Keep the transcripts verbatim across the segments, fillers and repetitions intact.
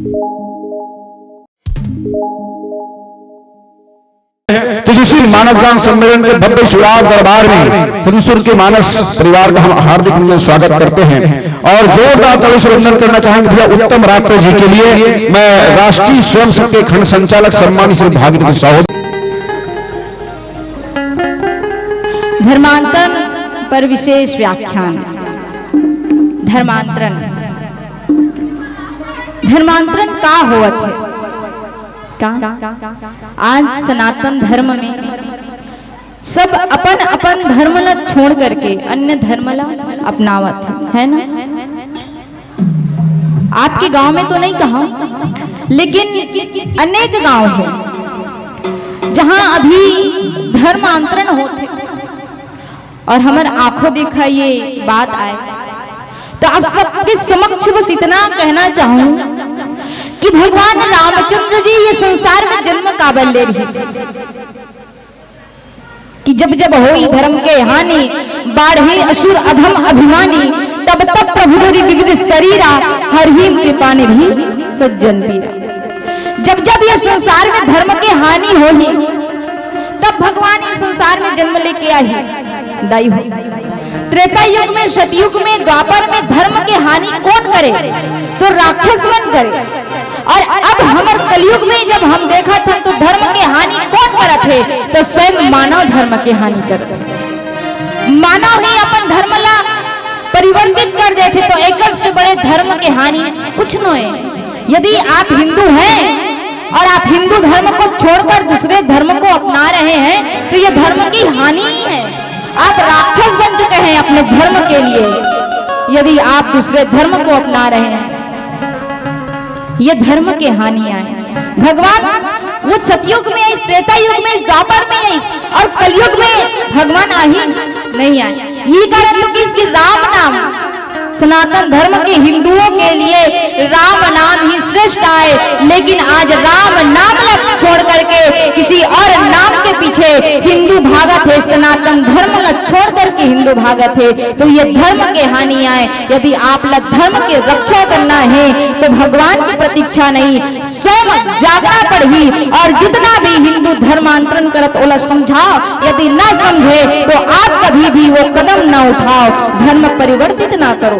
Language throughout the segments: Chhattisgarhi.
तो इसी मानस गान सम्मेलन के भव्य शुभारंभ दरबार में सदगुरु के मानस परिवार का हम हार्दिक अभिनंदन स्वागत करते हैं और जोरदार ताली से वंदन करना चाहेंगे भैया उत्तम राठौर जी के लिए। मैं राष्ट्रीय स्वयं सेवक के खंड संचालक सम्मानित श्री भागीरथ साहू। धर्मांतरण पर विशेष व्याख्यान। धर्मांतरण, धर्मांतरण का होवत हे? का आज सनातन धर्म में सब अपन अपन धर्म ला छोड़ करके अन्य धर्म ला अपनावत हे, है ना? आपके गांव में तो नहीं कहा, लेकिन अनेक गांव हे जहां अभी धर्मांतरण होत हे और हमर आंखों देखा ये बात आए, तो आप सबके समक्ष बस इतना कहना चाहूं कि भगवान रामचंद्र जी ये संसार में जन्म काबर ले रहिस कि जब जब होई धर्म के हानि, बाढ़े असुर अधम अभिमानी, तब तब प्रभु धरि विविध शरीरा, हरहिं कृपा निधि सज्जन पीरा। जब जब ये संसार में धर्म के हानि होही, तब भगवान ये संसार में जन्म लेके आही। दाई हो, त्रेता युग में, सतयुग में, द्वापर में धर्म के हानि कौन करे? तो राक्षस मन करे। और अब हमर कलयुग में जब हम देखत हन तो धर्म के हानि कौन करत हे? तो स्वयं मानव धर्म के हानि करत हे। मानव ही अपन धर्म ला परिवर्तित कर देथे, तो एकर से बड़े धर्म के हानि कुछ नोहे। यदि आप हिंदू हैं और आप हिंदू धर्म को छोड़कर दूसरे धर्म को अपना रहे हैं, तो ये धर्म की हानि ही है। आप राक्षस बन चुके हैं अपने धर्म के लिए, यदि आप दूसरे धर्म को अपना रहे हैं। ये धर्म के हानि आए। भगवान वो सतयुग में आइस, त्रेता युग में आइस, द्वापर में आइस और कलयुग में भगवान आही नहीं आए। यही कारण तो कि इसकी राम नाम, सनातन धर्म के हिंदुओं के लिए राम नाम ही श्रेष्ठ आए, लेकिन आज राम नाम ला छोड़ करके किसी और नाम के पीछे हिंदू भागत हे, सनातन धर्म ला छोड़ करके हिंदू भागत हे, तो ये धर्म के हानि आए। यदि आप ला धर्म के रक्षा करना हे तो भगवान की प्रतीक्षा नहीं, स्वयं जागना पड़ही। और जितना भी हिंदू धर्मांतरण करत ओला समझाओ, यदि ना समझे तो आप कभी भी वो कदम ना उठाओ, धर्म परिवर्तित ना करो।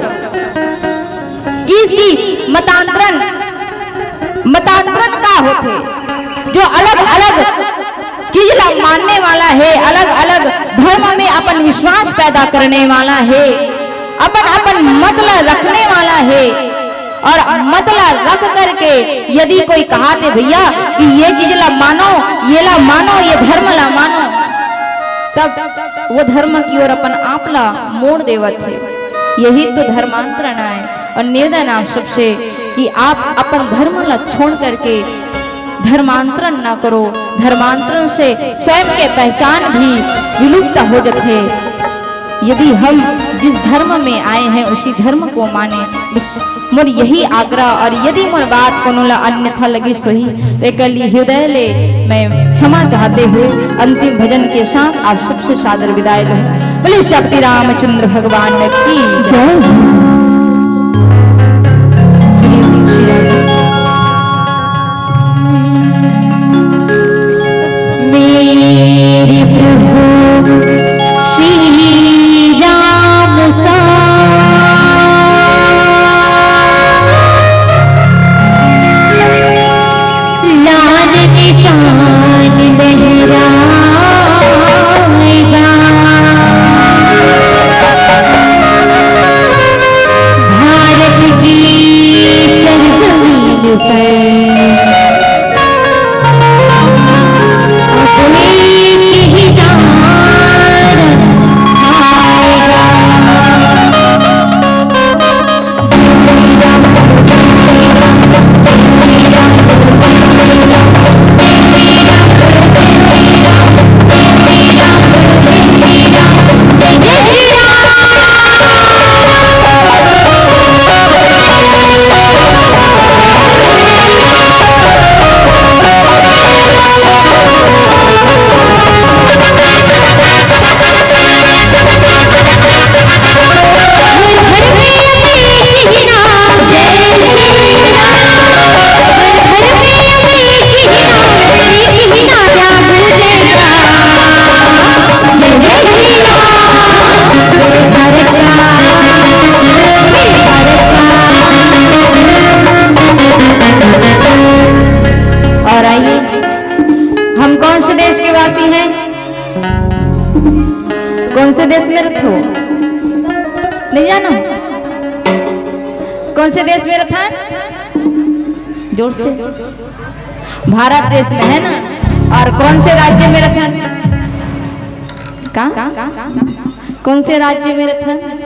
किसकी मतांतरण, मतांतरण का होथे? जो अलग-अलग चीज ला मानने वाला हे, अलग-अलग धर्म में अपन विश्वास पैदा करने वाला हे, अपन-अपन मत ला रखने वाला हे, और मत ला रख करके यदि कोई कहाथे, "भैया, कि ये चीज ला मानो, ये ला मानो, ये धर्म ला मानो," तब वो धर्म की ओर अपन आप ला मोड़ देवत हे। यही तो धर्मांतरण आय। और निवेदन आप सबसे कि आप अपन धर्म ला छोड़ करके धर्मांतरण ना करो। धर्मांतरण से स्वयं के पहचान भी विलुप्त हो जाते। यदि हम जिस धर्म में आए हैं उसी धर्म को माने। बस मोर यही आग्रह, और यदि मोर बात कोनो ला अन्यथा लगिस होही, तो एकर लिए हृदय ले मैं क्षमा चाहते हुए अंतिम भजन के साथ आप सबसे सादर विदाई लूं। बोले श्री रामचंद्र भगवान की जय। मेरे प्रभु श्री राम का लाल निशान लहराएगा। कौन से देश में रथन? जोर से। भारत देश में, है ना? और कौन से राज्य में रथन? का? कौन से राज्य में रथन?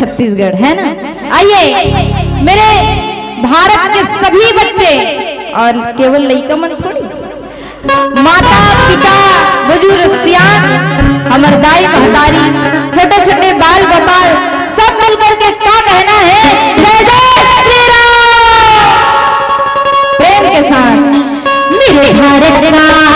छत्तीसगढ़, है ना? आइए, मेरे भारत के सभी बच्चे, और केवल लइका मन थोड़ी, माता, पिता, बुजुर्ग, सियान, हमर दाई, महतारी, छोटे-छोटे बाल, गोपाल, सब मिलकर के का कहना है? जय जय श्री राम। प्रेम के साथ, मेरे भारत का,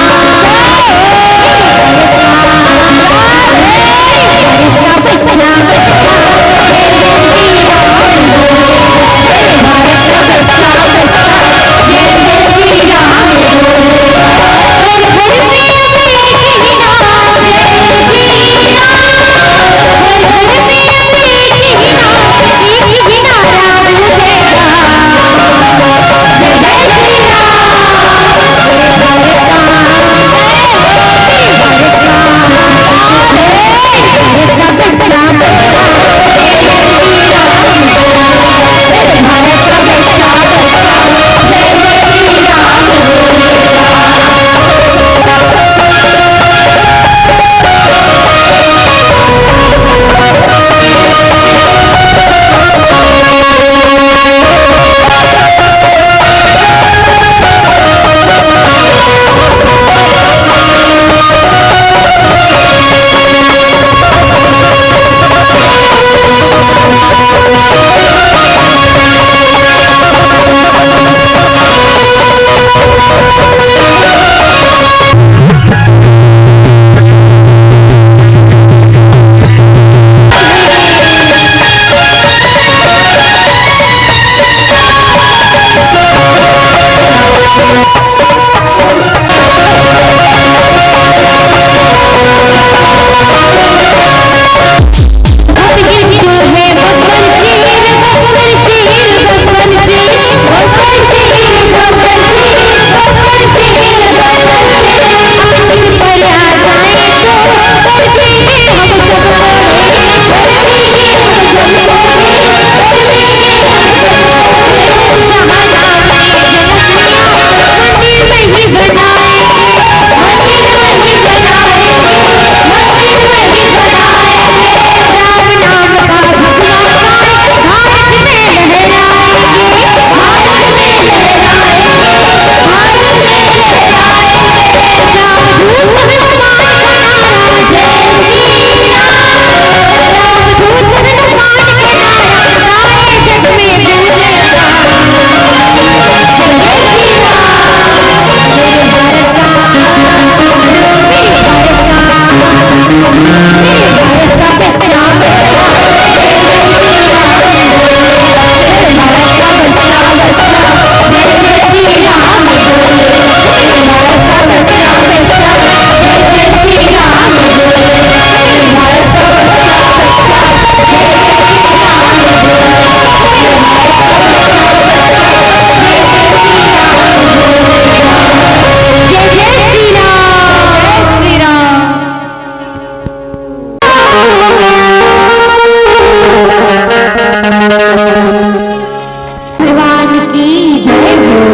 भगवान की जय हो।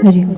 हरि ओम।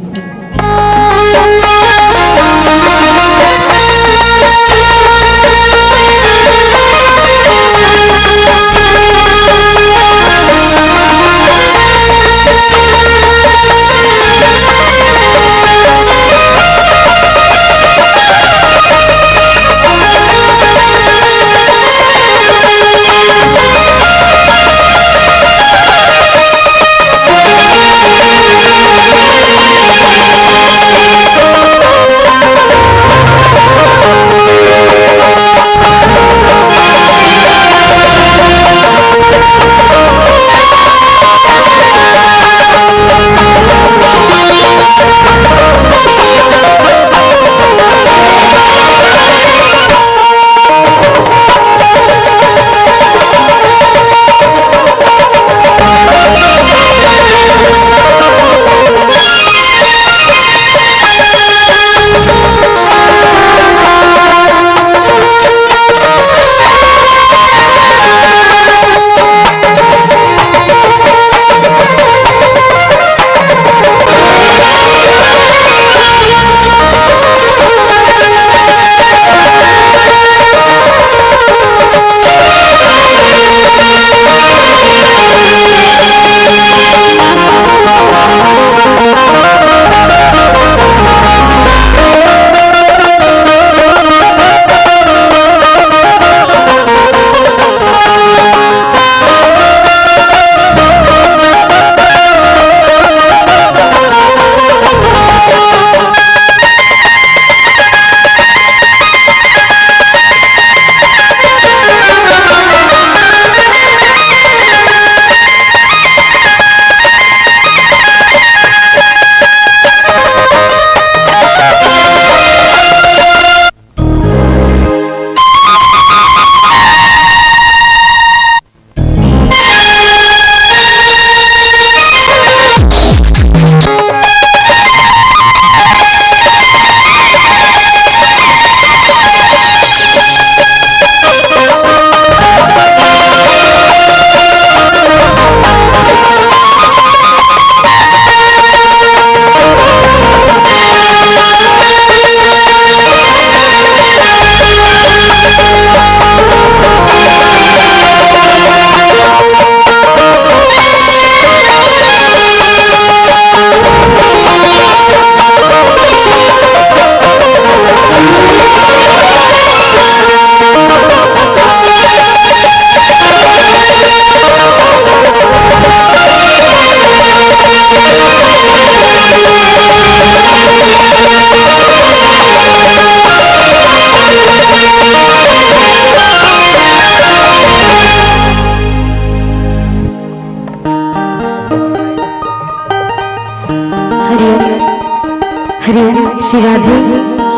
हरे श्री राधे,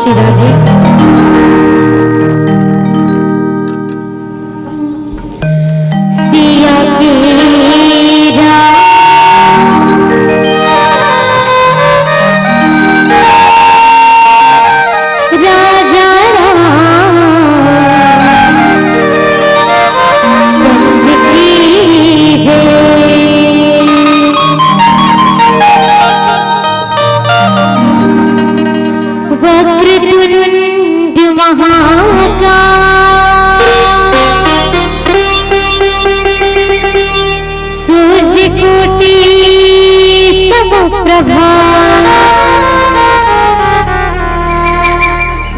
श्री राधे। सिया के राम, राजा राम, चंद्र की जय। वक्रतुंड महाकाय, सूर्यकोटि समप्रभा,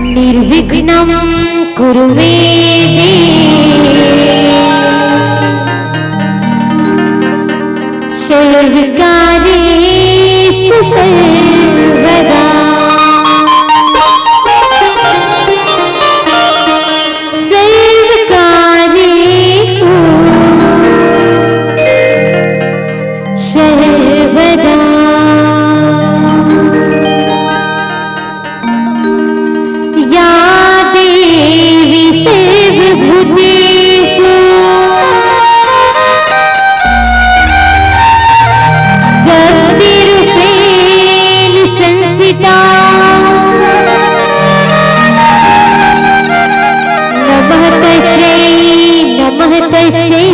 निर्विघ्नं कुरु मे देव, सर्वकार्येषु सर्वदा। सर्वकार्येषु सर्वदा। या देवी सर्वभूतेषु शक्तिरूपेण संस्थिता। नमः तस्यै, नमः तस्यै।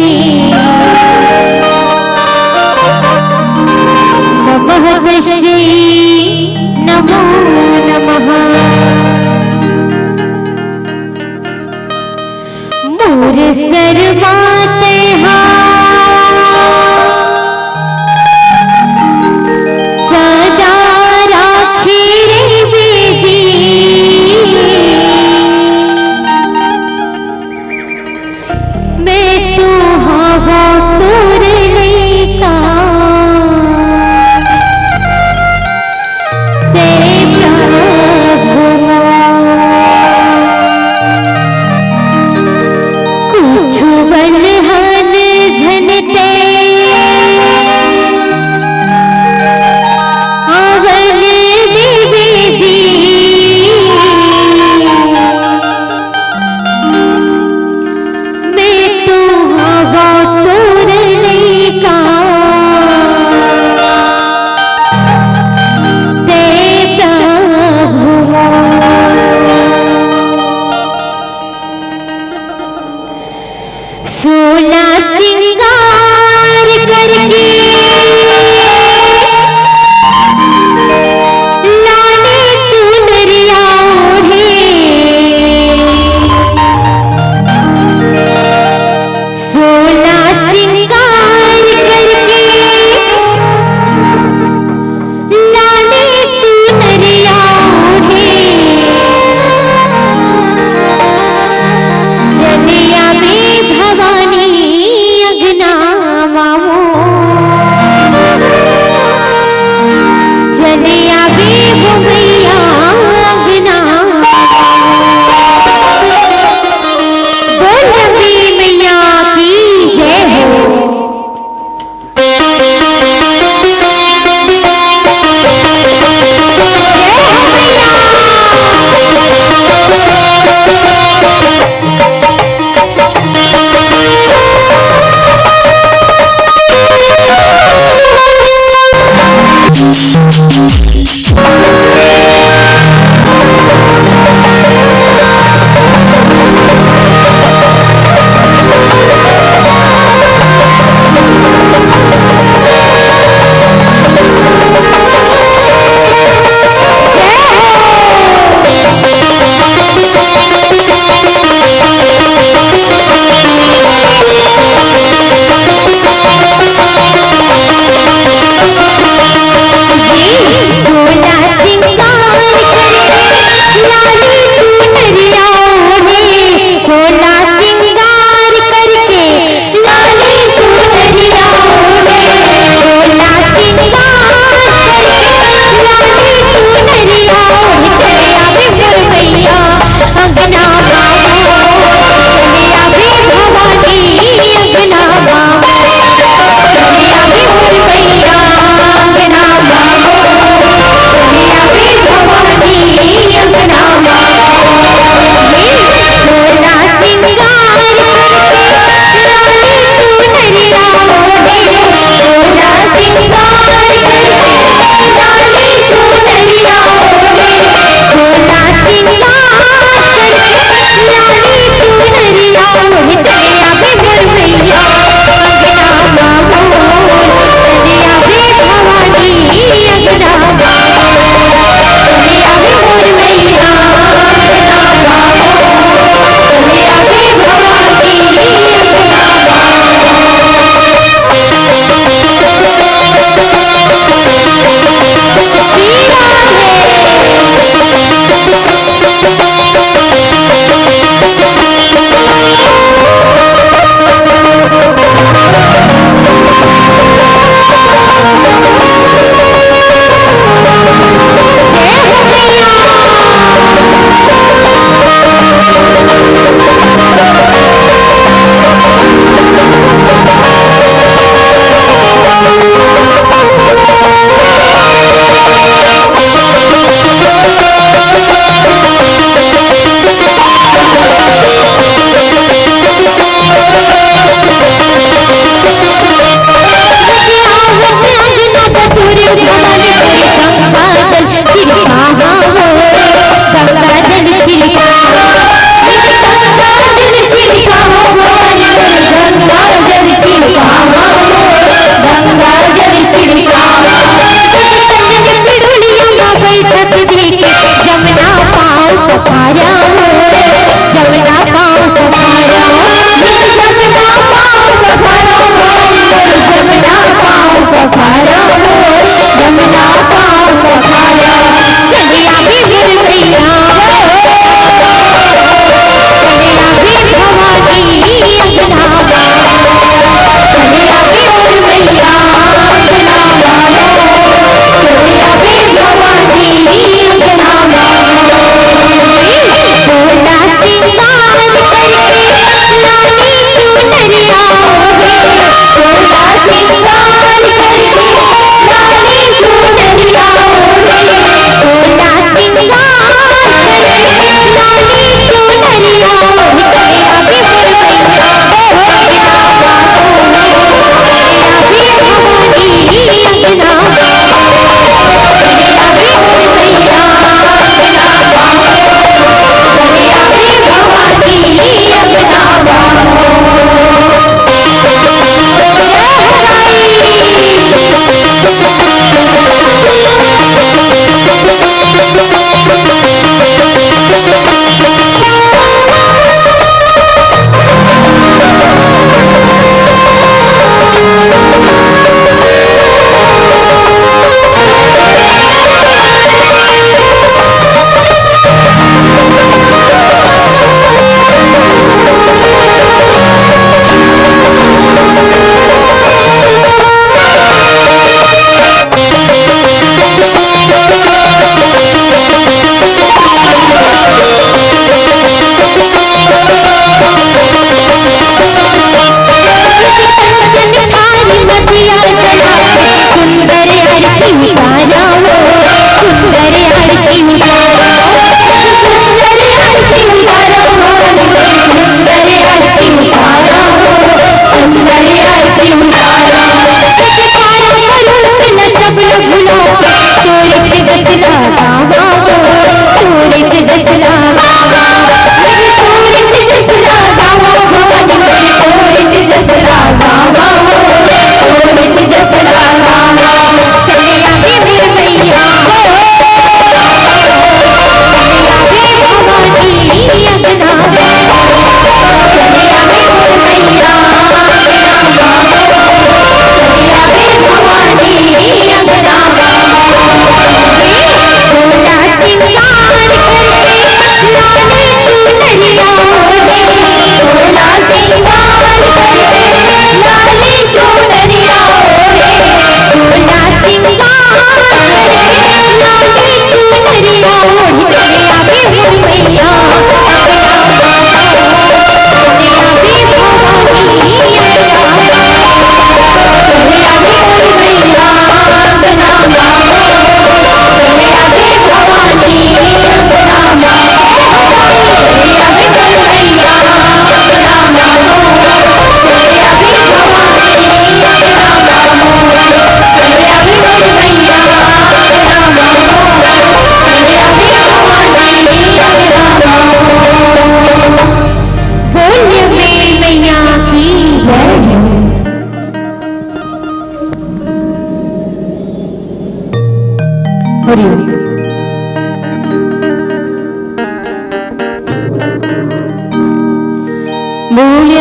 बोलिए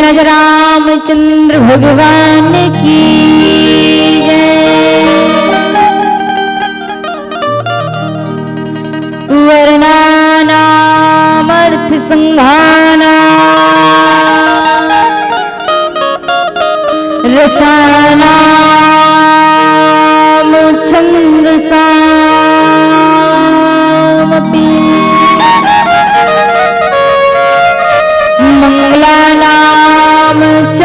राजा रामचंद्र भगवान की जय। वर्णानामर्थ संघाना रसानाम छंदसामपि मंगलानाम च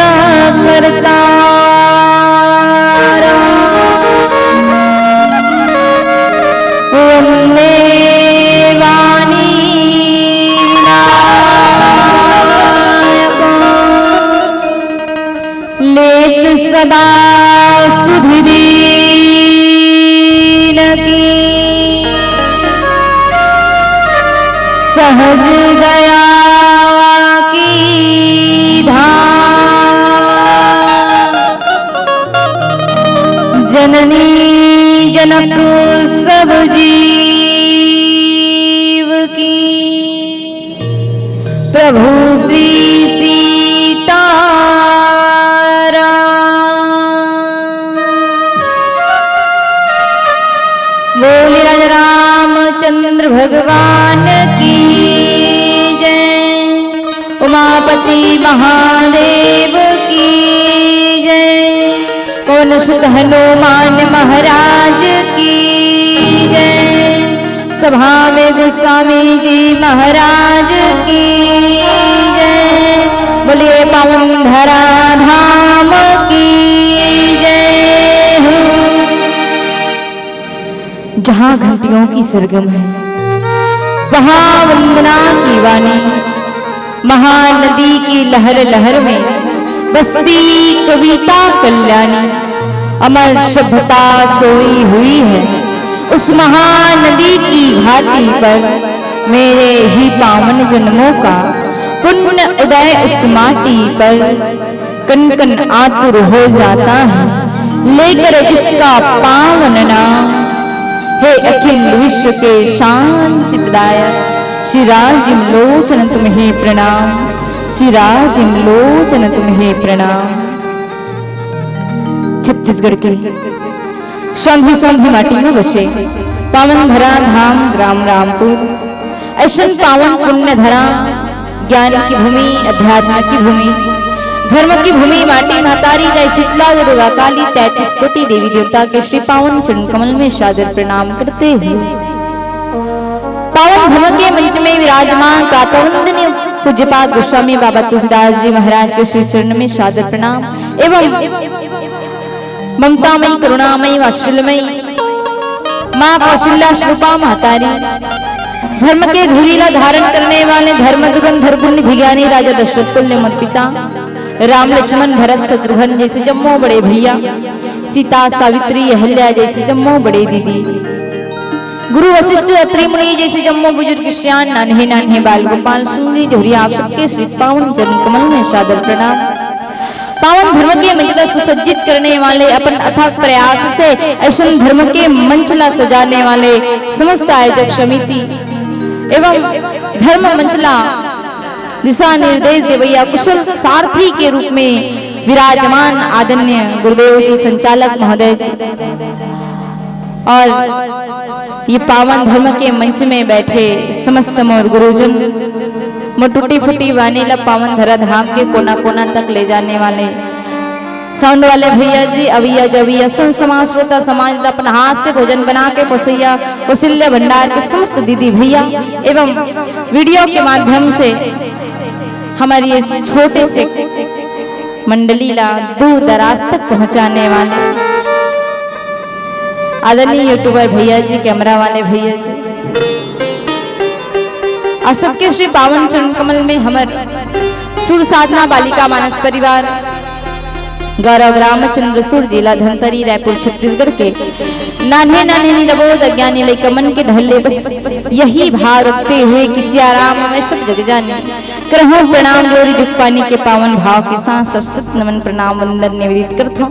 कर्तारम् वन्दे वाणी विनायकम्। लेत सदा सुधि दीन की सहज दया की धार। जननी जनक सब जीव की प्रभु श्री सीताराम। बोले राजा रामचंद्र भगवान की जय। उमापति महादेव की जय। पवन सुत हनुमान महाराज की जय। सभा में गोस्वामी जी महाराज की जय। बोलिए पावन धरा धाम की जय हो। जहाँ घंटियों की सरगम है, वहाँ वंदना की वाणी। महानदी की लहर लहर में बसती कविता कल्याणी। अमर सभ्यता सोई हुई है उस महानदी की घाटी पर। मेरे ही पावन जन्मों का पुण्य उदय उस माटी पर। कण कण आतुर हो जाता है लेकर जिसका पावन नाम। हे अखिल विश्व के शांति प्रदायक श्री राजिम लोचन तुम्हें प्रणाम। श्री राजिम लोचन तुम्हें प्रणाम। छत्तीसगढ़ के सौंधी सौंधी माटी में बसे पावन धरा धाम ग्राम रामपुर। ऐसन पावन पुण्य धरा, ज्ञान की भूमि, अध्यात्म की भूमि, धर्म की भूमि, माटी महतारी जय शीतला दुर्गा काली तैंतीस कोटि देवी देवता के श्री पावन चरण कमल में सादर प्रणाम करते हुए पावन धर्म के मंच में विराजमान प्रातः वंदनीय पूज्यपाद गोस्वामी बाबा तुलसीदास जी महाराज के श्री चरण में सादर प्रणाम एवं ममतामयी, करुणामयी, वात्सल्यमयी माँ कौशल्या स्वरूपा महतारी, धर्म के घुरी ला धारण करने वाले धर्म दुरंधर गुण निधि ज्ञानी राजा दशरथ तुल्य मोर पिता, राम लक्ष्मण भरत शत्रुघ्न जैसे जम्मो बड़े भैया, सीता सावित्री अहल्या जैसे जम्मो बड़े दीदी, गुरु वशिष्ठ अत्रि मुनि जैसे जम्मो बुजुर्ग सियान, नान्हे नान्हे बाल गोपाल सुन लीजिए, आप सबके श्री पावन चरण कमल में सादर प्रणाम। पावन धर्म के मंच ला सुसज्जित करने वाले, अपन अथक प्रयास से ऐसन धर्म के मंच ला सजाने वाले समस्त आयोजक समिति एवं धर्म मंच ला दिशा निर्देश देवैया कुशल सारथी के रूप में विराजमान आदरणीय गुरुदेव जी, संचालक महोदय जी, और ये पावन धर्म के मंच में बैठे समस्त मोर गुरुजन, मोर टूटी फूटी वाणी ला पावन धरा धाम के कोना कोना तक ले जाने वाले साउंड वाले भैया जी, अवैया जवैया, संत समाज, श्रोता समाज ला अपन हाथ से भोजन बना के पोसैया, कौशल्या भंडार के समस्त दीदी भैया एवं वीडियो के माध्यम से हमारी इस छोटे से मंडली ला दूर दराज तक पहुंचाने वाले आदरणीय यूट्यूबर भैया जी, कैमरा वाले भैया जी, आप सबके श्री पावन चरण कमल में हमर सुर साधना बालिका मानस परिवार, गौरव रामचंद्र सुर, जिला धमतरी, रायपुर, छत्तीसगढ़ के नान्हे नान्हे निरबोध अज्ञानी लइका मन के ढल्ले बस यही भाव रखते हुए कि सिया राम मैं सब जग जानी। करहूं प्रणाम जोड़ी जुग पानी के पावन भाव के साथ सशत नमन प्रणाम वंदन निवेदित करथों।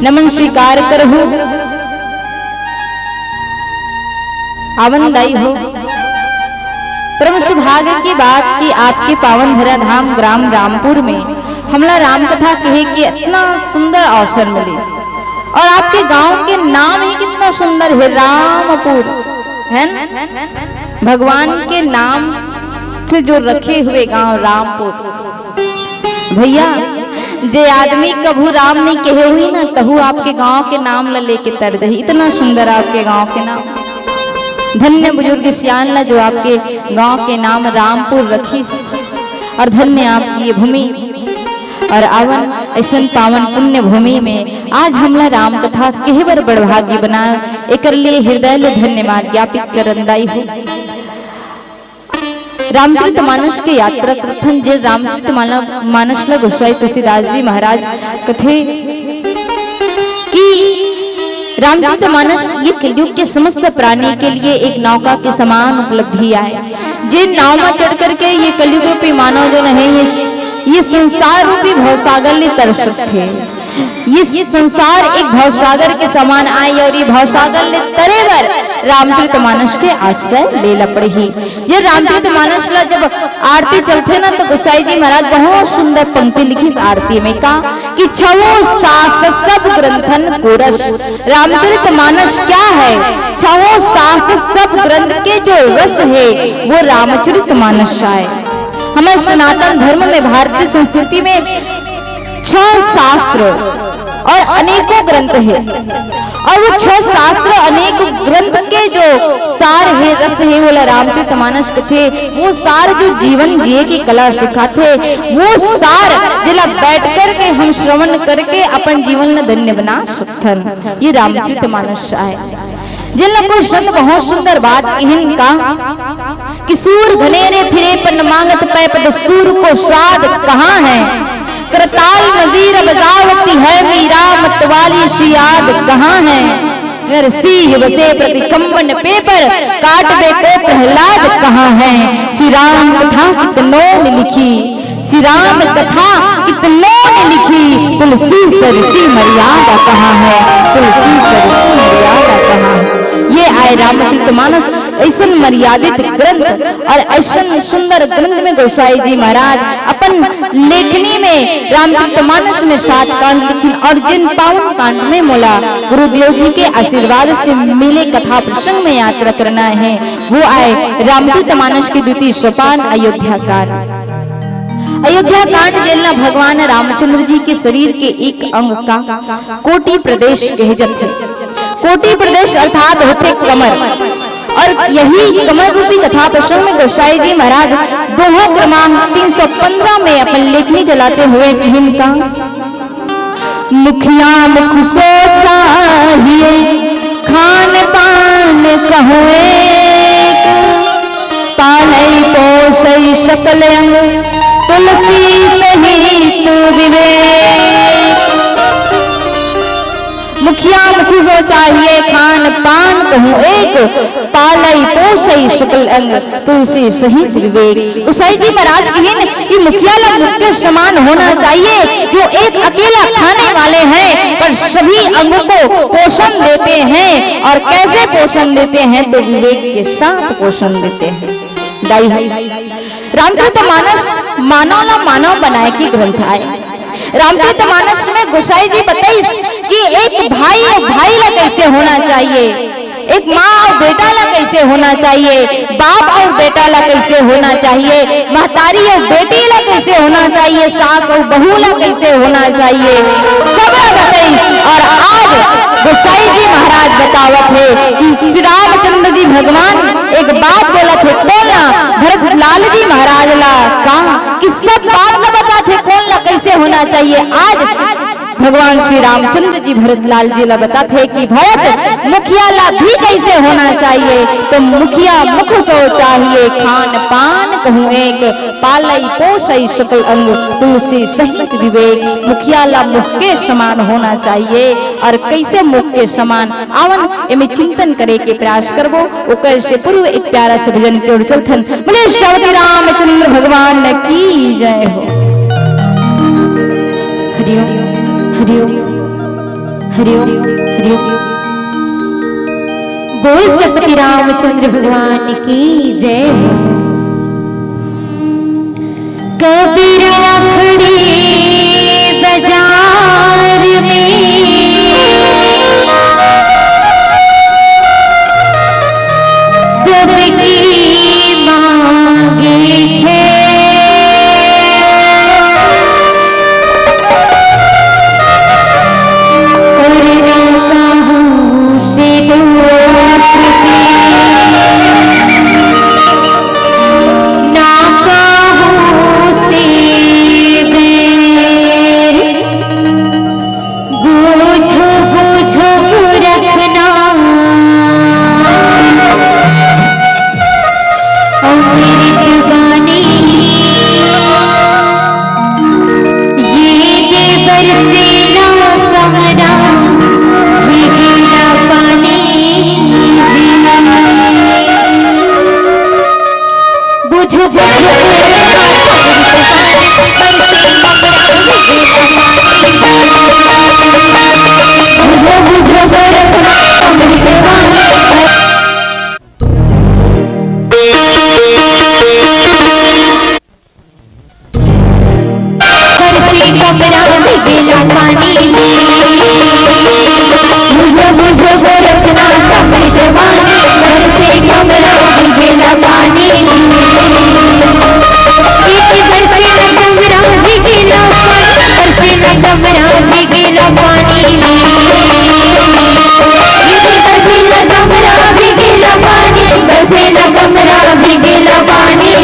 नमन स्वीकार करहूं। आवन दाई हो, परम सौभाग्य की बात कि आपके पावन भरा धाम ग्राम रामपुर में हमला राम कथा कहे के इतना सुंदर अवसर मिले, और आपके गांव के नाम ही कितना सुंदर है, रामपुर, है ना? भगवान के नाम से जो रखे हुए गांव रामपुर। भैया, जे आदमी कभू राम नहीं कहे हुई ना, तहु आपके गांव के नाम ला लेके तर जाही। इतना सुंदर आपके गांव के नाम। धन्य बुजुर्ग सियान ला, जो आपके गांव के नाम रामपुर रखिस, और धन्य आपकी ये भूमि। और आवन ऐसन पावन पुण्य भूमि में आज हमला राम कथा कहे बर बड़ भागी बना, एकर लिए हृदय ले धन्यवाद ज्ञापित करन दाई हो। रामचरित मानस के यात्रा करथन, जे रामचरित मानस ला गोसाई तुलसीदास जी महाराज कथे कि रामचरित मानस ये कलयुग के समस्त प्राणी के लिए एक नौका के समान उपलब्धि आय। जे नाव में चढ़ करके ये कलयुग रूपी मानव जन है, ये, ये संसार रूपी भवसागर ले तर सकथे। ये संसार एक भवसागर के समान आय, और ये भवसागर ले तरे बर रामचरित मानस के आश्रय ले ला पड़ही। ये रामचरित मानस ला जब आरती चलथे ना, तो गोसाई जी महाराज बहुत सुंदर पंक्ति लिखिस आरती में, का कि छवो शास्त्र सब ग्रंथन कोरस। रामचरित मानस क्या है? छवो शास्त्र सब ग्रंथ के जो रस है, वो रामचरित मानस आय। हमारे सनातन धर्म में, भारतीय संस्कृति में छह शास्त्र और अनेकों ग्रंथ है, और वो छह शास्त्र, अनेक ग्रंथ के जो सार है, रस है, वोला रामचरित मानस कथे। वो सार जो जीवन जिए की कला सिखाथे, वो सार जेला बैठ करके हम श्रवण करके अपन जीवन ला धन्य बना सकथन। ये रामचरित मानस आय। जेला कोई संत बहुत सुंदर बात कहिन का कि सूर घनेरे फिरे पन मांगत पै पद सूर को स्वाद कहाँ है? करताल मजीर बजावती है मीरा मतवाली सी याद कहाँ है? नरसिंह बसे प्रतिकम्बन पेपर काटबे को प्रहलाद कहाँ है? श्री राम कथा कितनों ने लिखी, श्री राम कथा कितनों ने लिखी, तुलसी सरसी मर्यादा कहाँ है? तुलसी सरसी मर्यादा कहाँ है? ये आय रामचरित मानस, ऐसन मर्यादित ग्रंथ और ऐसन सुंदर ग्रंथ में गोसाई जी महाराज अपन लेखनी में रामचरित मानस में सात कांड लिखिन, और जिन पावन कांड में मोला गुरुदेव जी के आशीर्वाद से मिले कथा प्रसंग में यात्रा करना है, वो आय रामचरित मानस के द्वितीय सोपान अयोध्या कांड। अयोध्या कांड जेला भगवान रामचंद्र जी के शरीर के एक अंग का कोटि प्रदेश कहे जाथे। कोटि प्रदेश अर्थात होथे कमर, और यही कमर रूपी कथा प्रसंग में गोसाई जी महाराज दोहा क्रमांक तीन सौ पन्द्रह में अपन लेखनी चलाते हुए कहिन का, मुखिया मुख सो चाहिए खान पान कहूँ एक, पालई पोसई सकल अंग तुलसी सहित विवेक। मुखिया मुख सो चाहिए खान पान कहूँ एक, पालई पोसई सकल अंग तुलसी सहित विवेक। गोसाई जी महाराज कहिन कि मुखिया ला मुख के समान होना चाहिए, जो एक अकेला खाने वाले हैं पर सभी अंग को पोषण देते हैं, और कैसे पोषण देते हैं, तो विवेक के साथ पोषण देते हैं। दाई हो, रामचरित मानस मानव ला मानव बनाए के ग्रंथ आय। रामचरित मानस में गोसाई जी बताइस कि एक भाई और भाई ला कैसे होना चाहिए, एक माँ और बेटा ला कैसे होना चाहिए, बाप और बेटा ला कैसे होना चाहिए, महतारी और बेटी ला कैसे होना चाहिए, सास और बहू ला कैसे होना चाहिए, सब ला बताइस। और आज गोसाई जी महाराज बतावत हे कि श्री रामचंद्र जी भगवान एक बात बोलत हे, कोन ला? भरत लाल जी महाराज ला। का कि सब बात ला बताथे, कोन ला कैसे होना चाहिए। आज भगवान श्री रामचंद्र जी भरत लाल जी ला बताथे कि भरत, मुखिया ला भी कैसे होना चाहिए। तो मुखिया मुख सो चाहिए खान पान कहूँ एक, पालई पोसई सकल अंग तुलसी सहित विवेक। मुखिया ला मुख के समान होना चाहिए। और कैसे मुख के समान? आवन एमे चिंतन करे के प्रयास करबो। ओकर से पूर्व एक प्यारा से भजन के ओर चलथन। बोले श्रीमती रामचंद्र भगवान की जय हो। हरिओम, हरिओम, हरिओम, हरिओम। बोल सकती रामचंद्र भगवान की जय हो। कबीरा खड़े बाजार में सबकी मांगे है। और ना कहूँ से दूर की, ना कहूँ से बैर। बूझो, बूझो गोरखनाथ, अमृत बानी। ये देवर से ना कमरा, भीगे ना पानी। बूझो, बूझो, बरसे कमरा भीगेला पानी। बूझो, बूझो गोरखनाथ अमृत बानी, बरसे कमरा भीगेला पानी। एक बरसे न कमरा भीगेला पानी, बरसे न कमरा भीगेला पानी। एक बरसे न कमरा भीगेला पानी, बरसे न कमरा भीगेला पानी।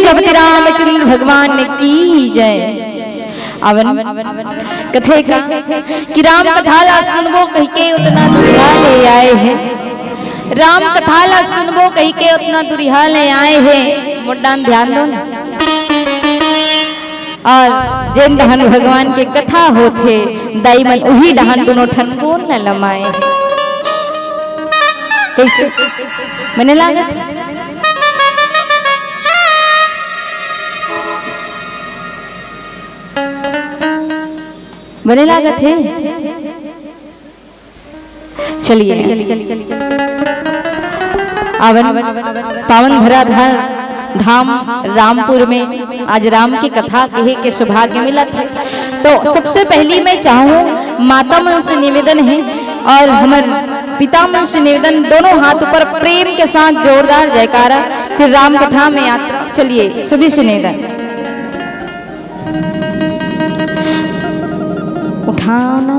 श्री रामचंद्र भगवान की जय। अवन कथे का कि राम कथा ला सुनबो कहिके ओतना दुरिहा ले आए हे, राम कथा ला सुनबो कहिके ओतना दुरिहा ले आए हे। मोर डाहन ध्यान दो ना। अउ जेन डहन भगवान के कथा होथे, दाई मन उही डहन दुनों ठन गोड़ न लमाए। कइसे? बने लागत हे? बने लागत हे? चलिए, अवन पावन धराधार धाम रामपुर में आज राम के कथा कहे के सौभाग्य मिलत हे। तो सबसे पहली मैं चाहूँ, माता मन से निवेदन हे अउ हमर पिता मन से निवेदन, दोनों हाथ ऊपर प्रेम के साथ जोरदार जयकारा, फिर राम कथा में यात्रा। चलिए, सभी से निवेदन। उठाओ ना।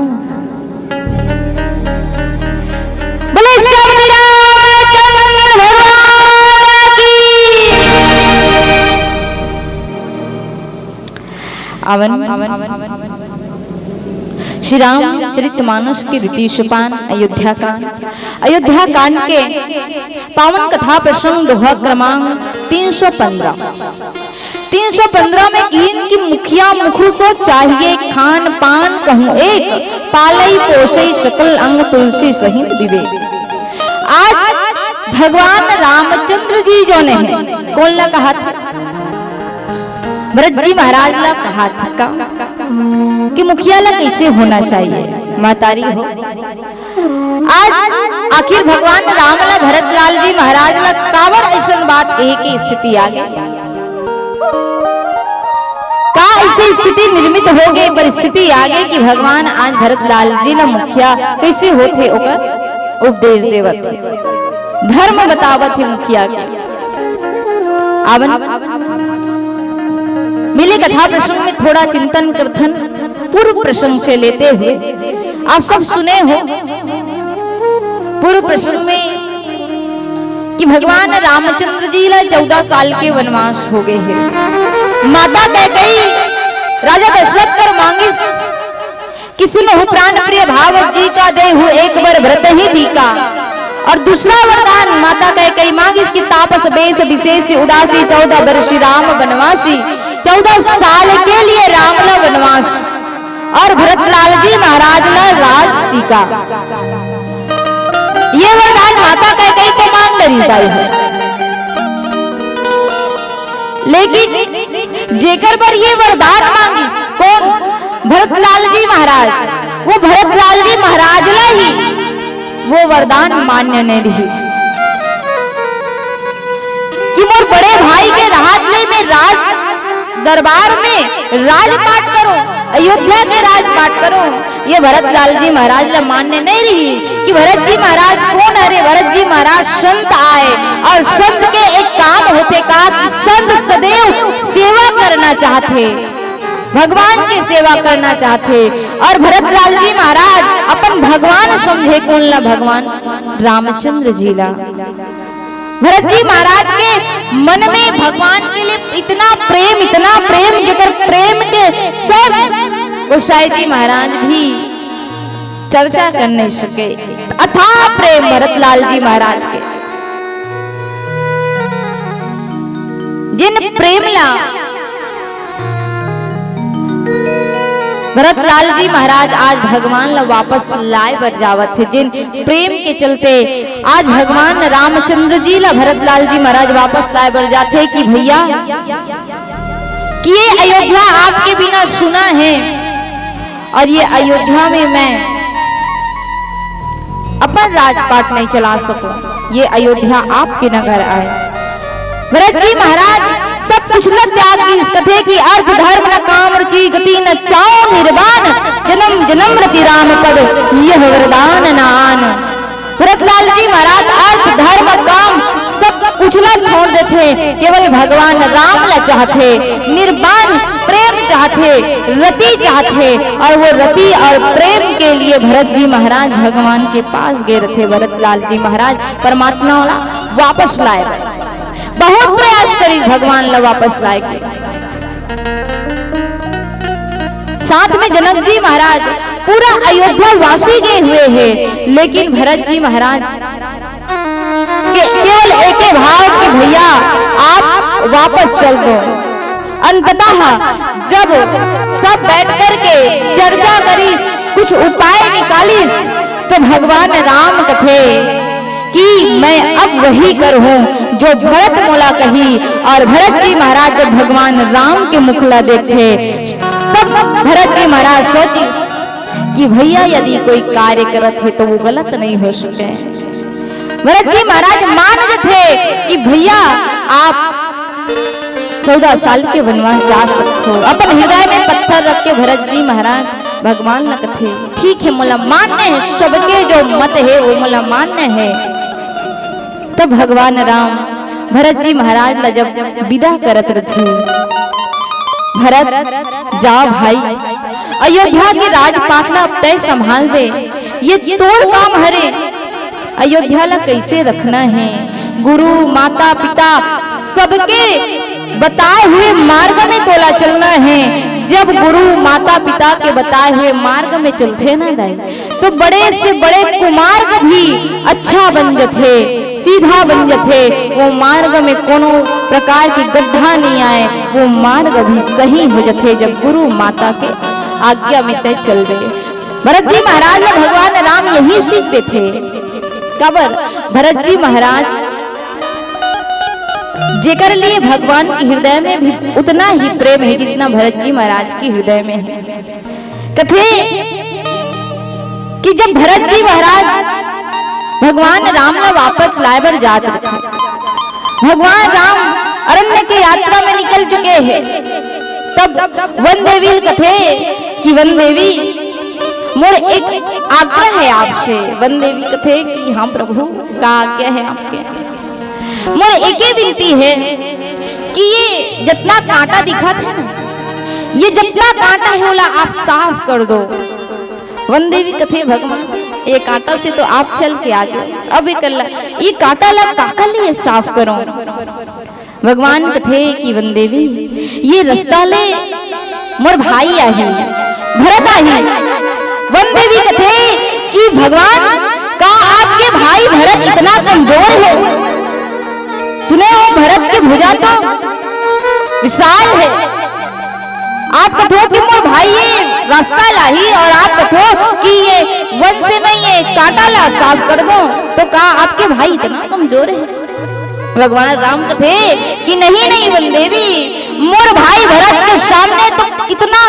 बोले श्री रामचंद्र भगवान की। अवन श्री रामचरित मानस के द्वितीय सोपान अयोध्या कांड, अयोध्या कांड के पावन कथा प्रसंग दोहा क्रमांक तीन सौ पन्द्रह। तीन सौ पन्द्रह में किहिन कि मुखिया मुखु सो चाहिए खान पान कहूँ एक, पालई पोसई सकल अंग तुलसी सहित विवेक। आज भगवान रामचंद्र जी जो ने हे, कोन ला कहा था? भरत जी महाराज ला कहा था का कि मुखिया ला कैसे होना चाहिए? महतारी हो, आज आखिर भगवान राम ला भरतलाल जी महाराज ला काबर अइसन बात कहे के स्थिति आ गे? का अइसे स्थिति निर्मित हो गे, परिस्थिति आ गे कि भगवान आज भरतलाल जी ला मुखिया कइसे होथे ओकर उपदेश देवत हे, धर्म बतावत हे मुखिया के। अवन मिले कथा प्रसंग में थोड़ा चिंतन करथन, पूर्व प्रसंग से लेते हुए। आप सब सुने हो पूर्व प्रसंग में कि भगवान रामचंद्र जी ला चौदह साल के वनवास हो गे हे। माता कैकेयी राजा दशरथ कर मांगिस कि सुनहु प्राण प्रिय भाव जी का, देहु एक बर भरत ही टीका। अउ दूसरा वरदान माता कैकेयी मांगिस कि तापस बेस विशेष उदासी, चौदह वर्ष राम वनवासी। चौदह साल के लिए राम ला वनवास अउ भरतलाल जी महाराज ला राज टीका। ये वरदान माता कैकेयी तो मांग डरिस दाई हो, लेकिन जेकर बर ये वरदान मांगिस, कोन? भरतलाल जी महाराज। वो भरतलाल जी महाराज ला ही वो वरदान मान्य नइ रिहिस कि मोर बड़े भाई के रहत ले मैं राज दरबार में राजपाट करूं, अयोध्या के राजपाट करूं। ये भरतलाल जी महाराज ला मान्य नइ रिहिस कि भरत जी महाराज कोन हरे? भरत जी महाराज संत आय अउ संत के एक काम होथे का कि संत सदैव सेवा करना चाहथे, भगवान के सेवा करना चाहथे। अउ भरतलाल जी महाराज अपन भगवान समझे कोन ला? भगवान रामचंद्र जी ला। भरत जी महाराज के मन में भगवान के लिए इतना प्रेम, इतना प्रेम, जेकर प्रेम के सब गोसाई जी महाराज भी चर्चा कर नइ सके। अथाह प्रेम भरतलाल जी महाराज के, जिन प्रेम ला भरतलाल जी महाराज आज भगवान ला वापस लाए बर जावत हे, जिन प्रेम के चलते आज भगवान रामचंद्र जी ला भरतलाल जी महाराज वापस लाए बर जाथे कि भैया, कि ये अयोध्या आपके बिना सुना है अउ ये अयोध्या में मैं अपन राजपाट नइ चला सकूं, ये अयोध्या आपके नगर आय। भरत जी महाराज सब कुछ ल त्याग दिस, कथे कि अर्थ धर्म न काम रुचि गति न चाओ निर्वाण, जन्म जन्म रति राम पद यह वरदान न आन। भरतलाल जी महाराज अर्थ धर्म काम सब कुछ ला छोड़ देथे, केवल भगवान राम ला चाहथे, निर्वाण प्रेम चाहथे, रति चाहथे। अउ वो रति अउ प्रेम के लिए भरत जी महाराज भगवान के पास गे रथे। भरतलाल जी महाराज परमात्मा ला वापस लाए बर बहुत प्रयास भगवान ला वापस लाए के। साथ में जनक जी महाराज, पूरा अयोध्या वासी गए हुए हैं, लेकिन भरत जी महाराज के केवल एक ही भाव कि भैया, आप वापस चल दो। अंततः जब सब बैठ कर के चर्चा करिस, कुछ उपाय निकालिस, तो भगवान राम कथे कि मैं अब वही करहूँ जो भरत मोला कही। और भरत जी महाराज जब भगवान राम के मुख ला देखथे, तब भरत जी महाराज सोचिस कि भैया, यदि कोई कार्य करत हे तो वो गलत नहीं हो सके। भरत जी महाराज मान जथे कि भैया, आप चौदह साल के वनवास जा सकथो। अपन हृदय में पत्थर रख के भरत जी महाराज भगवान ला कथे, ठीक है, मोला मान्य है, सबके जो मत है वो मोला मान्य है। तब भगवान राम भरत जी महाराज ला जब विदा करत रथे, भरत, जा भाई, अयोध्या के राजपाट ला अब तैं संभाल दे, ये तोर काम हरे। अयोध्या ला कैसे रखना है, गुरु, माता, पिता, सबके बताए हुए मार्ग में तोला चलना है। जब गुरु, माता, पिता के बताए हुए मार्ग में चलथे ना दाई, तो बड़े से बड़े कुमार्ग भी अच्छा बन जथे, सीधा बन जथे। वो मार्ग में कोनो प्रकार के गड्ढा नहीं आए, वो मार्ग भी सही हो जथे, जब गुरु, माता के आज्ञा में तैं चलबे। भरत जी महाराज ला भगवान राम यही सीख देथे। काबर? भरत जी महाराज, जेकर लिए भगवान के हृदय में भी उतना ही प्रेम है, जितना भरत जी महाराज के हृदय में है। कथे कि जब भरत जी महाराज भगवान राम ला वापस लाए बर जात रथे, भगवान राम अरण्य के यात्रा में निकल चुके हैं, तब वन देवी कथे कि वन देवी, मोर एक आग्रह है आपसे। वन देवी कथे कि हाँ प्रभु, का आज्ञा है आपके? मोर एके विनती है कि ये जितना कांटा दिखत है ना, ये जितना कांटा है, ओला आप साफ कर दो। वन देवी कथे, भगवान, ये कांटा से तो आप चल के आ गए, अब ये कल्ला, ये कांटा ला काकर लिए साफ करो? भगवान कथे कि वन देवी, ये रास्ता ले मोर भाई आही, भरत आही। वन देवी कथे कि भगवान, का आपके भाई भरत इतना कमजोर है? सुने हो, भरत के भुजा तो विशाल है। आप कथो कि मोर भाई ये रास्ता लाही और आप कथो कि ये वन से मैं ये कांटा ला साफ कर दो, तो का आपके भाई इतना कमजोर है? भगवान राम कथे कि नहीं, नहीं वन देवी, मोर भाई भरत के सामने तो कितना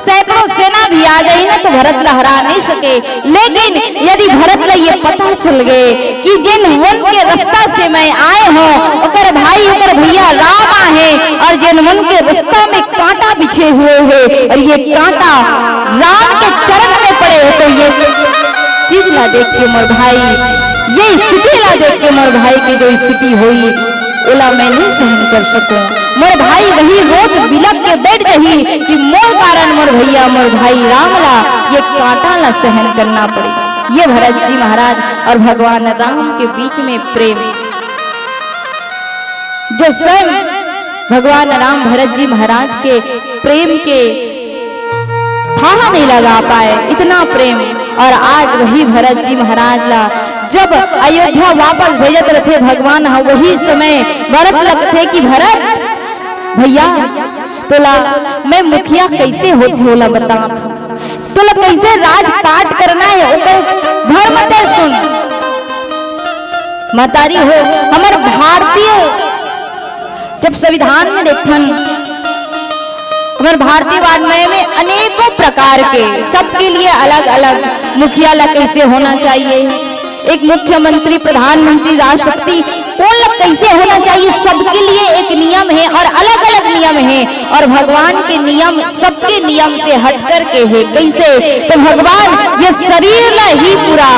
सैकड़ों सेना भी आ जाही ना, तो भरत ला हरा नहीं सके। लेकिन यदि भरत ला ये पता चल गए कि जिन वन के रास्ता से मैं आए हों, ओकर भाई, ओकर भैया राम आहे, और जिन वन के रास्ता में कांटा बिछे हुए हैं और ये कांटा राम के चरण में पड़े हैं, तो ये चीज ला देख के मोर भाई, ये स्थिति ला देख के मोर भाई की जो स्थिति होई, ओला मैं नहीं सहन कर सकूं। मोर भाई वही रोज बिलख के बैठ जाही कि मोर कारण मोर भैया, मोर भाई राम ला ये कांटा ला सहन करना पड़े। ये भरत जी महाराज और भगवान राम के बीच में प्रेम, जो स्वयं भगवान राम भरत जी महाराज के प्रेम के थाह नहीं लगा पाए, इतना प्रेम। और आज वही भरत जी महाराज ला जब अयोध्या वापस भेजत रथे भगवान ह, वही समय भरत लगथे कि भरत भैया, तोला मैं मुखिया कैसे होथे ओला बता, तोला कैसे राजपाट करना है ओकर धर्म ते सुन। महतारी हो, हमर भारतीय जब संविधान में देखथन, हमर भारतीय वाङ्मय में अनेकों प्रकार के, सबके लिए अलग-अलग मुखिया ला कैसे होना चाहिए, एक मुख्यमंत्री, प्रधानमंत्री, राष्ट्रपति, कौन ला कैसे होना चाहिए, सबके लिए एक नियम है और अलग-अलग नियम है। और भगवान के नियम सबके नियम से हट करके है। कैसे? तो भगवान ये शरीर ला ही पूरा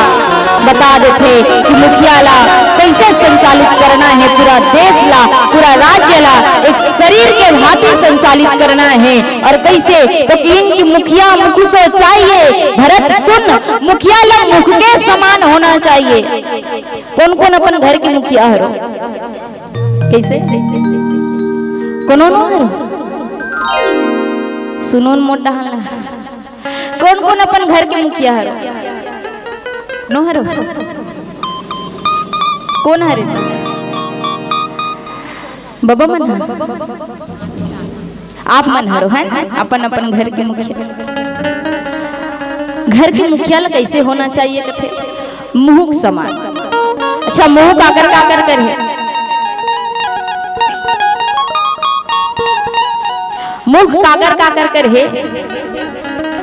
बता देथे कि मुखिया ला कैसे संचालित करना है, पूरा देश ला, पूरा राज्य ला एक शरीर के भांति संचालित करना है। और कैसे? तो कि इनकी मुखिया मुख सो चाहिए। भरत सुन, मुखिया ला मुख के समान होना चाहिए। कौन कौन अपन घर के मुखिया हरो? कइसे? कोनो नोहर? सुनोन मोर डहान ला। कोन कोन अपन घर के मुखिया हर? नोहर? कोन हरे? बबा मन हर? आप मन हरो, है ना? अपन अपन घर के मुखिया। घर के मुखिया ला कइसे होना चाहिए कथे? मुहूं के समान। अच्छा, मुहूं काकर काकर कर हे? मुख काकर काकर कर हे?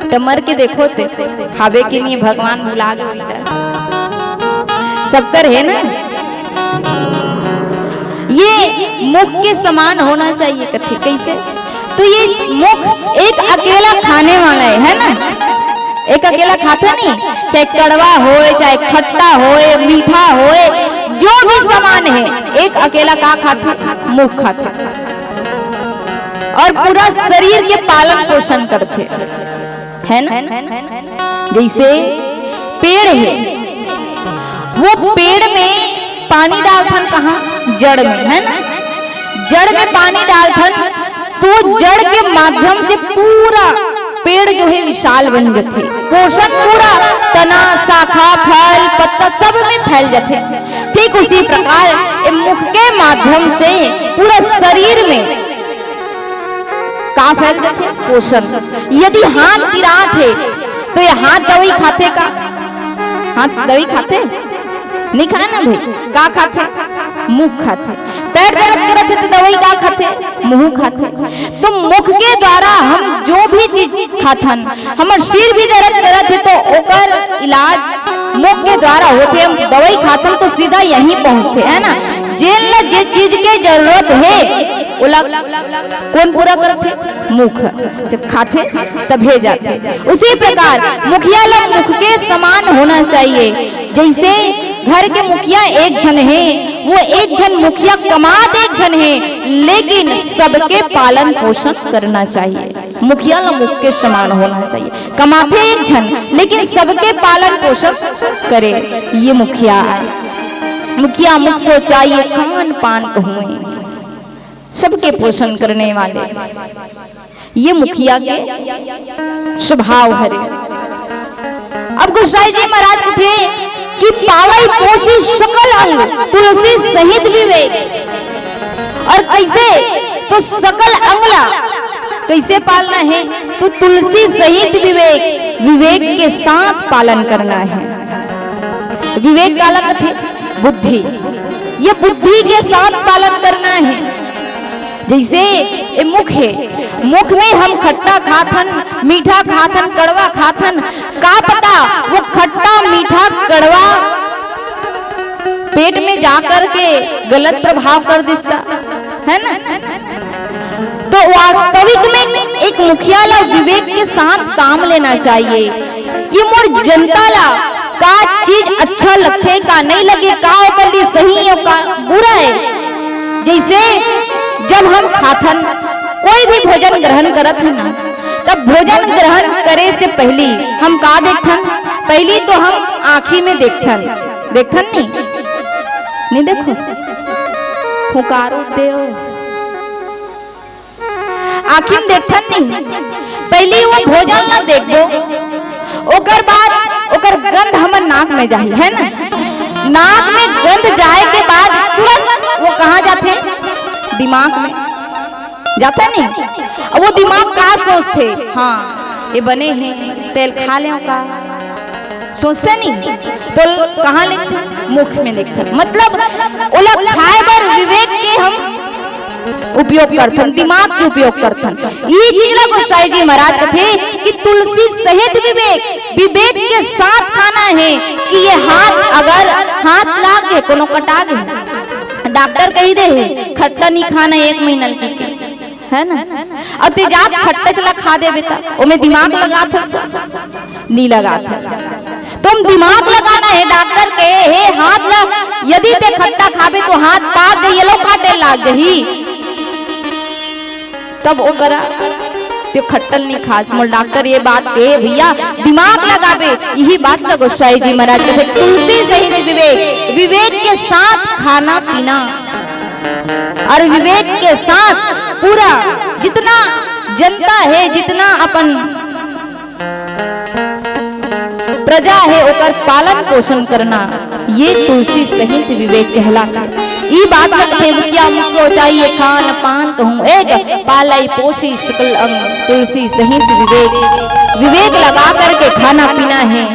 त मर के देखो ते, हावे के नहीं भगवान भुला गे उल्टा। सबकर हे ना? ये मुख के समान होना चाहिए कथे। कइसे? तो ये मुख एक अकेला खाने वाला है, है ना? एक अकेला खाथे नहीं, चाहे कड़वा होय, चाहे खट्टा होय, मीठा होय, जो भी समान हे, एक अकेला का खाथे? मुख खाथे। और पूरा शरीर के पालन पोषण करथे, है ना? जइसे पेड़ हे, वो पेड़ में पानी डालथन कहाँ? जड़ में, है ना? जड़ में पानी डालथन, तो जड़ के माध्यम से पूरा पेड़ जो हे विशाल बन जथे। पोषण पूरा तना, शाखा, फल, पत्ता सब में फैल जथे। ठीक उसी प्रकार ए मुख के माध्यम से पूरा शरीर में का फैल जथे? पोषण। यदि हाथ पिरात हे, तो ये हाथ दवाई खाथे का? हाथ दवाई खाथे? नहीं खाए ना भाई। का खाथे? मुख खाथे। पेट दर्द करत हे, तो दवाई का खाथे? मुंह खाथे। तो मुख के द्वारा हम जो भी चीज खाथन, हमर सिर भी दर्द करत हे, तो ओकर इलाज मुख के द्वारा होथे। हम दवाई खाथन, तो सीधा यहीं पहुंचथे, है ना? जेन ला जे चीज के जरूरत हे, ओला कोन पूरा करथे? मुख। जब खाथे, तभे जाथे। उसी प्रकार मुखिया ला मुख के समान होना चाहिए। जइसे घर के मुखिया एक झन हे, वो एक झन मुखिया कमात एक झन हे, लेकिन सबके पालन पोषण करना चाहिए। मुखिया ला मुख के समान होना चाहिए। कमाथे एक झन, लेकिन सबके पालन पोषण करे, ये मुखिया आय। मुखिया मुख सोचाइए, खान पान कहूँ, सबके पोषण करने वाले, ये मुखिया के स्वभाव हरे। अब गोसाई जी महाराज कथे कि पालई पोसी सकल अंग तुलसी सहित विवेक। और कइसे? तो सकल अंग ला कइसे पालना हे? तो तुलसी सहित विवेक, विवेक के साथ पालन करना हे। विवेक काला कथे? बुद्धि। ये बुद्धि के साथ पालन करना हे। जइसे ए मुख हे, मुख में हम खट्टा खाथन, मीठा खाथन, कड़वा खाथन, का पता वो खट्टा, मीठा, कड़वा पेट में जा कर के गलत प्रभाव कर दिसता, है ना? तो वास्तविक में एक मुखिया ला विवेक के साथ काम लेना चाहिए कि मोर जनता ला का चीज अच्छा लगथे, का नहीं लगे, का ओकर लिए सही हे, का बुरा हे। जइसे जब हम खाथन, कोई भी भोजन ग्रहण करत हे ना, तब भोजन ग्रहण करे से पहिली हम का देखथन? पहिली तो हम आँखी में देखथन, देखथन नहीं? नहीं देखो, हुंकारो देव। आँखी में देखथन नहीं, पहिली वो भोजन ला देखबो, ओकर बाद ओकर गंध हमर नाक में जाही, है ना? नाक में गंध जाए के बाद तुरंत वो कहाँ जाथे? दिमाग में जाथे नहीं। अब वो दिमाग का सोचथे? हाँ, ये बने हे, तेल खा लेव का? सोचथे नहीं, तो कहाँ लिखथे? मुख में लिखथे। मतलब ओला खाए बर विवेक के हम उपयोग करथन, दिमाग के उपयोग करथन। ये चीज ला गोसाई जी महाराज कथे कि तुलसी सहित विवेक, विवेक के साथ खाना हे कि ये हाथ अगर हाथ लाग गे, कोनो कटा गे, डॉक्टर कही दे हे, खट्टा नहीं खाना एक महीना के, है ना? अउ ते जात खट्टा चला खा देबे त ओमे दिमाग लगाथस त नी लगाथस। तुम दिमाग लगाना हे, डॉक्टर के हे हाथ ला, यदि ते खट्टा खाबे तो हाथ पाक गई, येलो काटे लाग गई, तब ओ करा ते खट्टल नहीं खास। मोल डॉक्टर ये बात कहे, भैया दिमाग लगाबे, यही बात ला गोसाई जी महाराज कथे, तुलसी सहित विवेक, विवेक के साथ खाना पीना। और विवेक के साथ पूरा जितना जनता है, जितना अपन प्रजा है, ओकर पालन पोषण करना, ये तुलसी सहित विवेक कहलाथे। ई बात ल खेबकिया मुख ऊंचाई, ये खान पान कहूँ एक, पालई पोषी सकल अंग, तुलसी सहित विवेक। विवेक लगा करके खाना पीना है,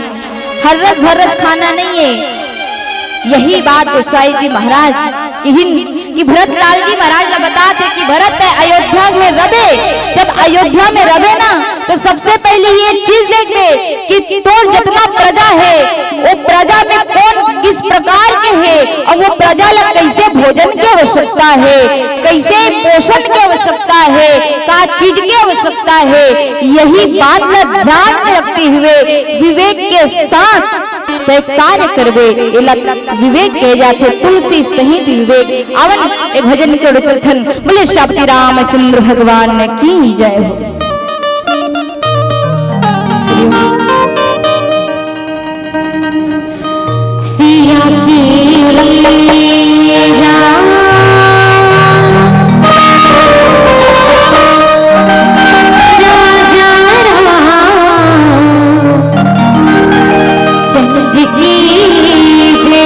हर रस भर रस खाना नहीं है। यही बात गोसाई जी महाराज किहिन कि भरत लाल जी महाराज ला बताथे कि भरत, तैं अयोध्या में रबे, जब अयोध्या में रबे ना, तो सबसे पहले ये चीज देखबे कि तोर जितना प्रजा है, वो प्रजा में कौन किस प्रकार के है और वो प्रजा ला कैसे भोजन की आवश्यकता है, कैसे पोषण की आवश्यकता है, का चीज की आवश्यकता है, यही बात ला ध्यान में रखते हुए विवेक के साथ तैं कार्य करबे, एला विवेक कहे जाथे, तुलसी सहित विवेक। आवन एक भजन के ओर चलथन। बोले श्यामपति रामचंद्र भगवान की जय हो। सिया के राम राजा राम चंद्र की जय।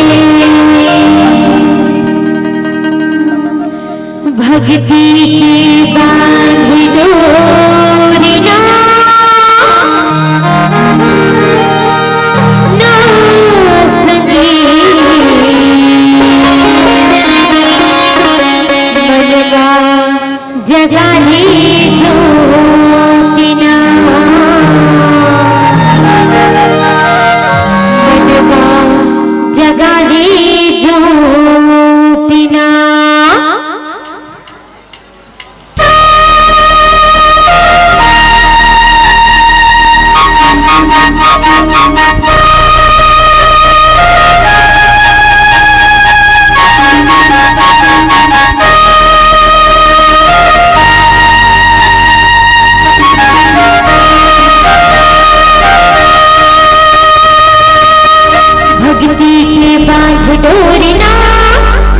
भक्ति के बांध डोरना,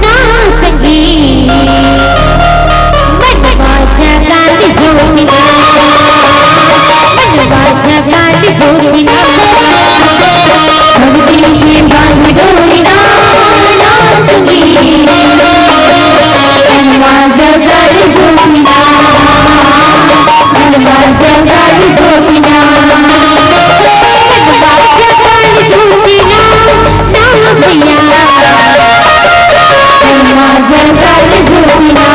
ना संगे मनवा जगा ले ज्योति ना, मनवा जगा ले ज्योति ना। भक्ति के बांध डोरना, ना संगी। मनवा जगा ले ज्योति ना, मनवा जगा ले ज्योति ना। भक्ति के बांध डोरना, ना संगी। मनवा जगा ले ज्योति ना।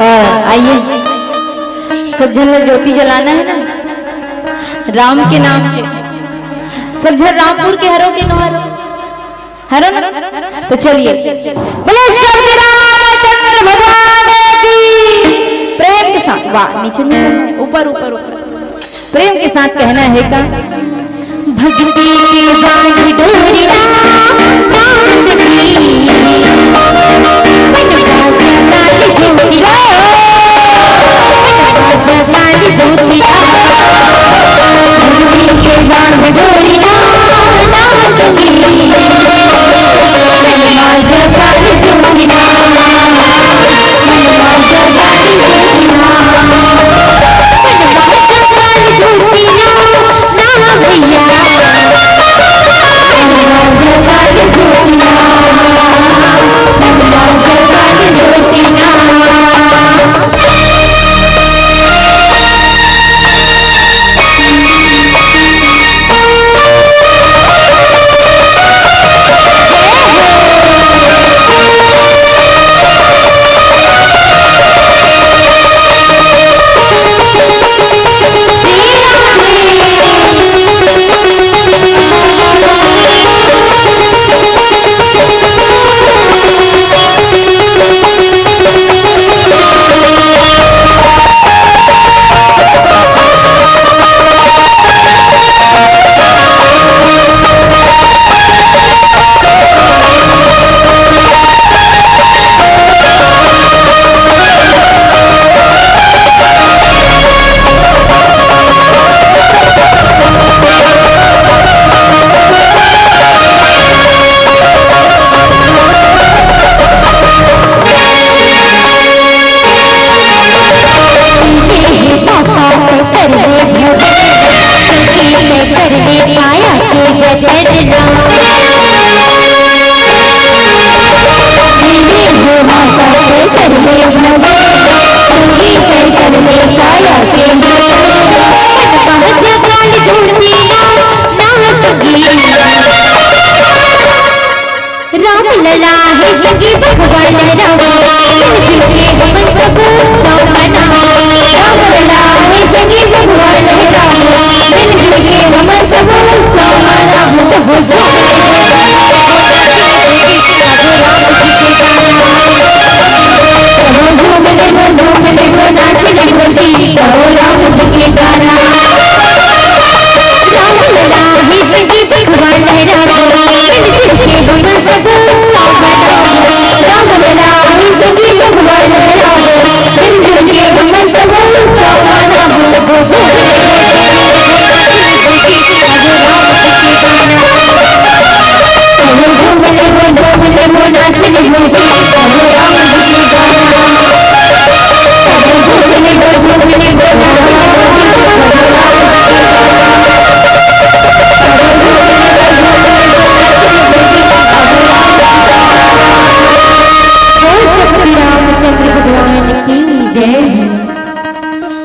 और आइए, सब झन ला ज्योति जलाना है ना, राम के नाम के। सब झन रामपुर के हरो के नो हरो? हरो ना? तो चलिए, बोले श्री रामचंद्र भगवान की। प्रेम के साथ, वाह, नीचे नहीं करना है, ऊपर, ऊपर, ऊपर। प्रेम के साथ कहना है का? भक्ति के बांध डोरना, ना संगी।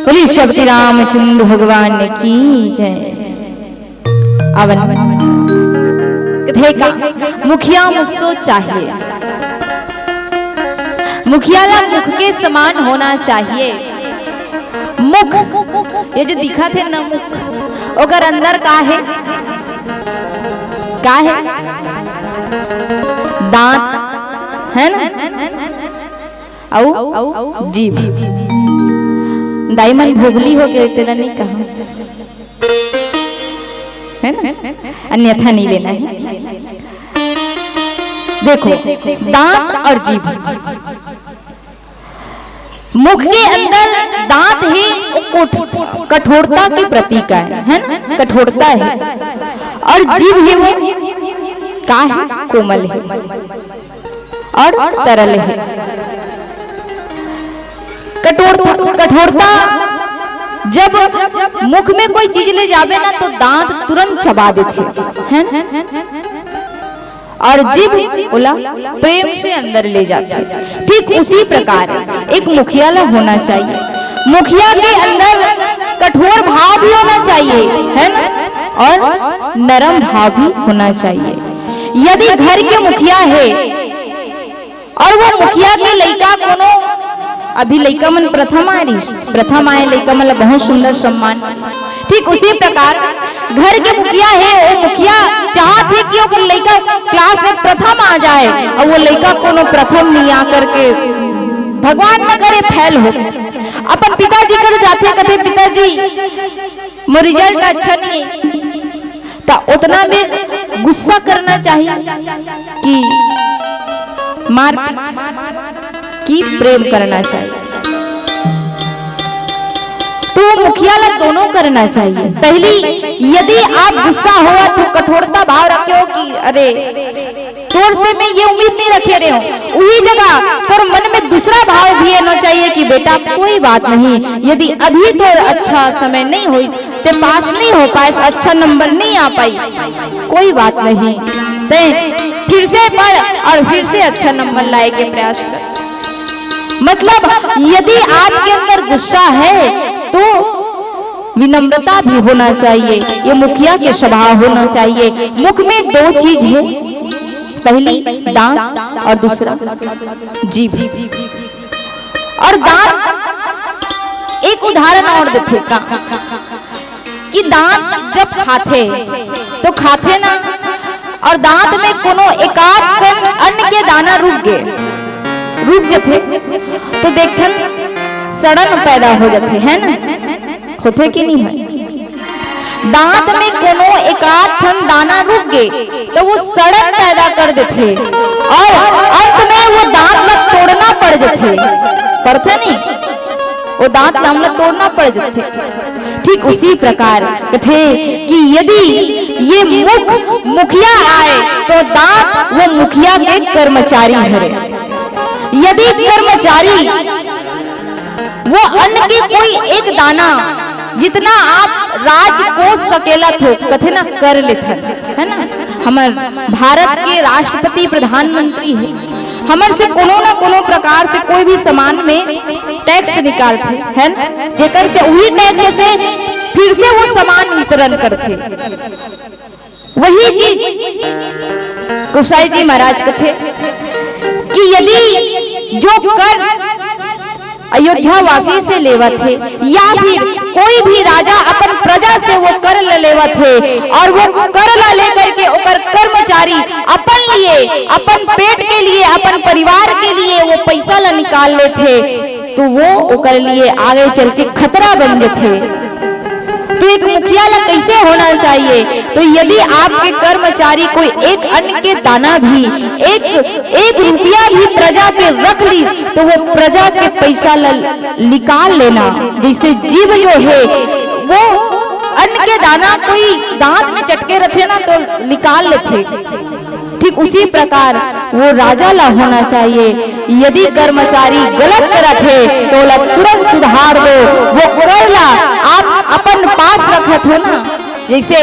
बोलिए श्री रामचंद्र भगवान की जय। अवन कथे का मुखिया मुख सो चाहिए, मुखिया ला मुख के समान होना चाहिए। मुख, ये जो दिखत हे ना मुख, ओकर अंदर का हे? का हे? दांत हे ना, अउ जीभ। दाई मन भोगली हो गए, तेला नहीं कहा, है ना? अन्यथा नहीं लेना है। देखो, दांत और जीभ, मुख के अंदर दांत ही, वो कोठ-, कठोरता के प्रतीक है, है ना? कठोरता है। और जीभ ही वो का है? कोमल है और तरल है। कठोरता, कठोरता, जब मुख में कोई चीज ले जावे ना, तो दांत तुरंत चबा देथे, है ना? और जीभ ओला प्रेम से अंदर ले जाथे। ठीक उसी प्रकार एक मुखिया ला होना चाहिए। मुखिया के अंदर कठोर भाव भी होना चाहिए, है ना, और नरम भाव भी होना चाहिए। यदि घर के मुखिया है और वो मुखिया के लइका कोनो, अभी लइका मन प्रथम आए रिहिस, प्रथम आए लइका मन ला बहुत सुंदर सम्मान। ठीक उसी प्रकार घर के मुखिया हे, वो मुखिया चाहत हे कि ओकर लइका क्लास में प्रथम आ जाए, और वो लइका कोनो प्रथम नहीं आ करके, भगवान न करे, फेल हो। अपन पिताजी कर जाथे, कथे, "पिताजी, मोर रिजल्ट अच्छा नहीं है।" त उतना में गुस्सा करना चाहिए कि मार, कि प्रेम करना चाहिए। तो मुखिया ला दोनों करना चाहिए। पहली, यदि आप गुस्सा होवत हो, कठोरता भाव रखे हो कि अरे, तोर से मैं ये उम्मीद नहीं रखे रहे हूँ, उही जगह तोर मन में दूसरा भाव भी आना चाहिए कि बेटा, कोई बात नहीं, यदि अभी तोर अच्छा समय नहीं होइस, ते पास नहीं हो पाइस, अच्छा नंबर नहीं आ पाइस, कोई बात नहीं, ते फिर से पढ़ और फिर से अच्छा नंबर लाए के प्रयास कर। मतलब, यदि आपके अंदर गुस्सा है, तो विनम्रता भी होना चाहिए, ये मुखिया के स्वभाव होना चाहिए। मुख में दो चीज है, पहली दांत और दूसरा जीभ। और दांत, एक उदाहरण और देथे का, कि दांत जब खाथे, तो खाथे ना, और दांत में कोनो एकाध कन अन्न के दाना रुक गे, रुक जथे, तो देखथन सड़न पैदा हो जथे, है ना? होथे कि नहीं है? दांत में कोनो एकाध ठन दाना रुक गे, तो वो सड़न पैदा कर देथे और अंत में वो दांत ला तोड़ना पड़ जथे। पड़थे नहीं? वो दांत ला हमला तोड़ना पड़ जथे। ठीक उसी प्रकार कथे कि यदि ये मुख मुखिया आए, तो दांत वो मुखिया के कर्मचारी हरे। यदि कर्मचारी वो अन्न के कोई एक दाना, जितना आप राज कोस सकेला थो, कथे ना, कर लेथन, है ना? हमर भारत के राष्ट्रपति, प्रधानमंत्री है, हमर से कोनो ना कोनो प्रकार से कोई भी सामान में टैक्स निकालथे, है ना? जेकर से वही टैक्स से फिर से वो सामान वितरण करथे। वही चीज गोसाई जी महाराज कथे कि यदि जो कर अयोध्या वासी से लेवत हे या फिर कोई भी राजा अपन प्रजा से वो कर ल लेवत हे और वो कर ला लेकर के ओकर कर्मचारी अपन लिए, अपन पेट के लिए, अपन परिवार के लिए वो पैसा ला निकाल लेथे, तो वो ओकर लिए आगे चल के खतरा बन जथे। तो एक मुखिया ला कैसे होना चाहिए? तो यदि आपके कर्मचारी कोई एक अन्न के दाना भी, एक, एक रुपया भी प्रजा के रख ली, तो वो प्रजा के पैसा ला निकाल लेना। जैसे जीभ जो है, वो अन्न के दाना कोई दांत में चटके रथे ना, तो निकाल लेथे। ठीक उसी प्रकार वो राजा ला होना चाहिए। यदि कर्मचारी गलत करत हे, तो ओला तुरंत सुधार दो। वो कर ला आप अपन पास रखत हो ना, जैसे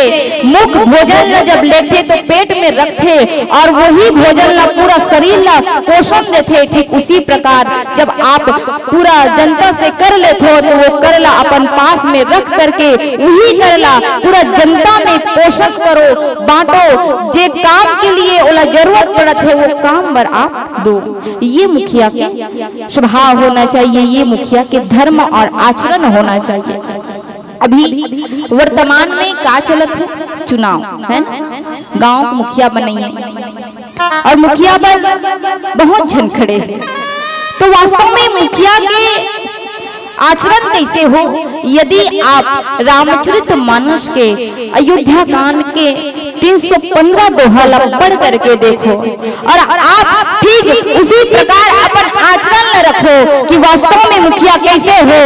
मुख भोजन ला जब लेथे तो पेट में रखथे और वही भोजन ला पूरा शरीर ला पोषण देथे, ठीक उसी प्रकार जब आप पूरा जनता से कर लेथो तो वो कर ला अपन पास में रख करके वही कर ला पूरा जनता में पोषण करो, बांटो। जे काम के लिए ओला जरूरत पड़त है वो काम बर आप दो। ये मुखिया के स्वभाव होना चाहिए, ये मुखिया के धर्म और आचरण होना चाहिए। अभी वर्तमान में का चलत है? चुनाव है ना, गांव के मुखिया बनइए और मुखिया बर बहुत झन खड़े हैं। तो वास्तव में मुखिया के आचरण कैसे हो? यदि आप रामचरित मानस के अयोध्या कांड के तीन सौ पन्द्रह दोहा ला पढ़ करके देखो और आप ठीक उसी प्रकार अपन आचरण ला रखो कि वास्तव में मुखिया कैसे हो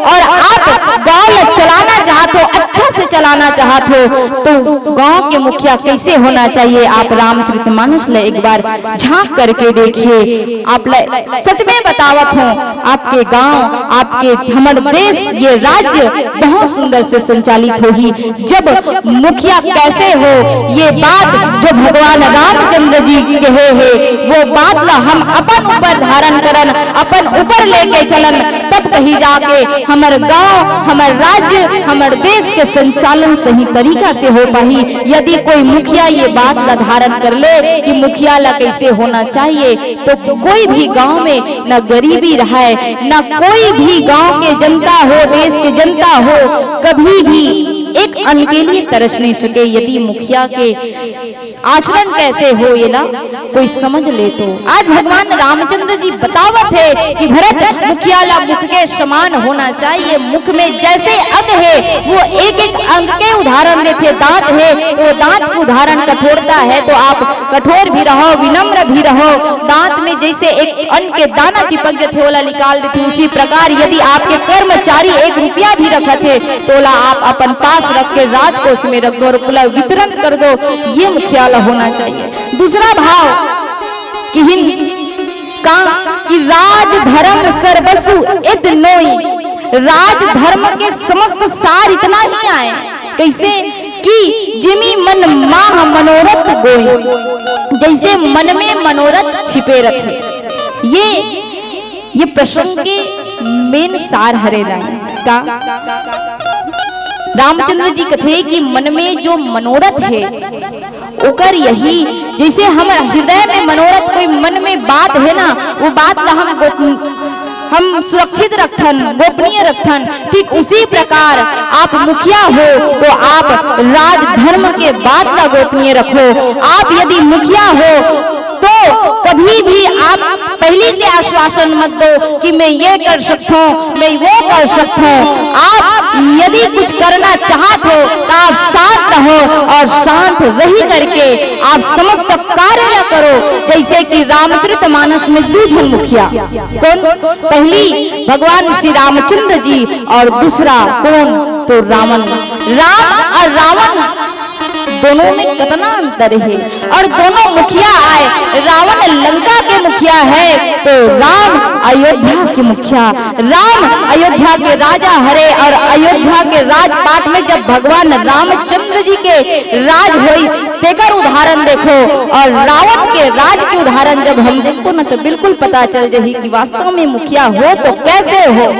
और आप गांव ला चलाना चाहत हो, अच्छा से चलाना चाहत हो, तो गांव के मुखिया कैसे होना चाहिए, आप रामचरित मानस ला एक बार झांक करके देखिए। आप ला सच में बतावत हूँ, आपके गांव, आपके हमर देश, ये राज्य बहुत सुंदर से संचालित होही जब मुखिया कैसे हो। ये बात जो भगवान रामचंद्र जी कहे हे, वो बात ला हम अपन ऊपर धारण करन, अपन ऊपर लेके चलन, तब कहीं जाके हमर गांव, हमर राज्य, हमर देश के संचालन सही तरीका से हो पाही। यदि कोई मुखिया ये बात ला धारण कर ले कि मुखिया ला कैसे होना चाहिए, तो कोई भी गांव में न गरीबी रहे, न कोई भी गांव के जनता हो, देश के जनता हो, कभी भी एक अन्न के लिए तरस नहीं सके। यदि मुखिया के आचरण कैसे हो, ये ना कोई समझ ले तो। आज भगवान रामचंद्र जी बतावत है कि भरत, मुखिया ला मुख के समान होना चाहिए। मुख में जैसे अंग है, वो एक एक अंग के उदाहरण देथे। दांत है तो दांत के उदाहरण कठोरता है, तो आप कठोर भी रहो, विनम्र भी रहो। दांत में जैसे एक अन्न के दाना चिपक जथे, ओला निकाल देथे, उसी प्रकार यदि आपके कर्मचारी एक रुपया भी रखत हे, तो ओला आप अपन पास रख के राजकोष में रख दो और ओला वितरण कर दो। ये मुखिया ला होना चाहिए। दूसरा भाव कि हिन का कि राज धर्म सर्वसु इद नोई, राज धर्म के समस्त सार इतना ही आए। कैसे कि जिमी मन माह मनोरथ गोई, जैसे मन में मनोरथ छिपे रथे। ये ये प्रसंग के मेन सार हरे ना का। रामचंद्र जी कथे कि मन में जो मनोरथ है, ओकर यही, जैसे हमर हृदय में मनोरथ, कोई मन में बात है ना, वो बात ला हम गोप-, हम सुरक्षित रखथन, गोपनीय रखथन। ठीक उसी प्रकार आप मुखिया हो तो आप राजधर्म के बात ला गोपनीय रखो। आप यदि मुखिया हो तो कभी भी आप पहले से आश्वासन मत दो कि मैं ये कर सकता हूँ, मैं वो कर सकता हूँ। आप यदि कुछ करना चाहत हो तो आप शांत रहो और शांत रही करके आप समस्त कार्य न करो। जैसे कि रामचरित मानस में दू झन मुखिया, कौन? पहली भगवान श्री रामचंद्र जी और दूसरा कौन? तो रावण। राम और रावण दोनों में कितना अंतर है। और दोनों मुखिया आए, रावण लंका के मुखिया है तो राम अयोध्या के मुखिया। राम अयोध्या के राजा हरे और अयोध्या के राजपाट में जब भगवान रामचंद्र जी के राज होई, तेकर उदाहरण देखो। और रावण के राज के उदाहरण जब हम देखो ना, तो बिल्कुल पता चल जाही कि वास्तव में मुखिया हो तो कैसे हो।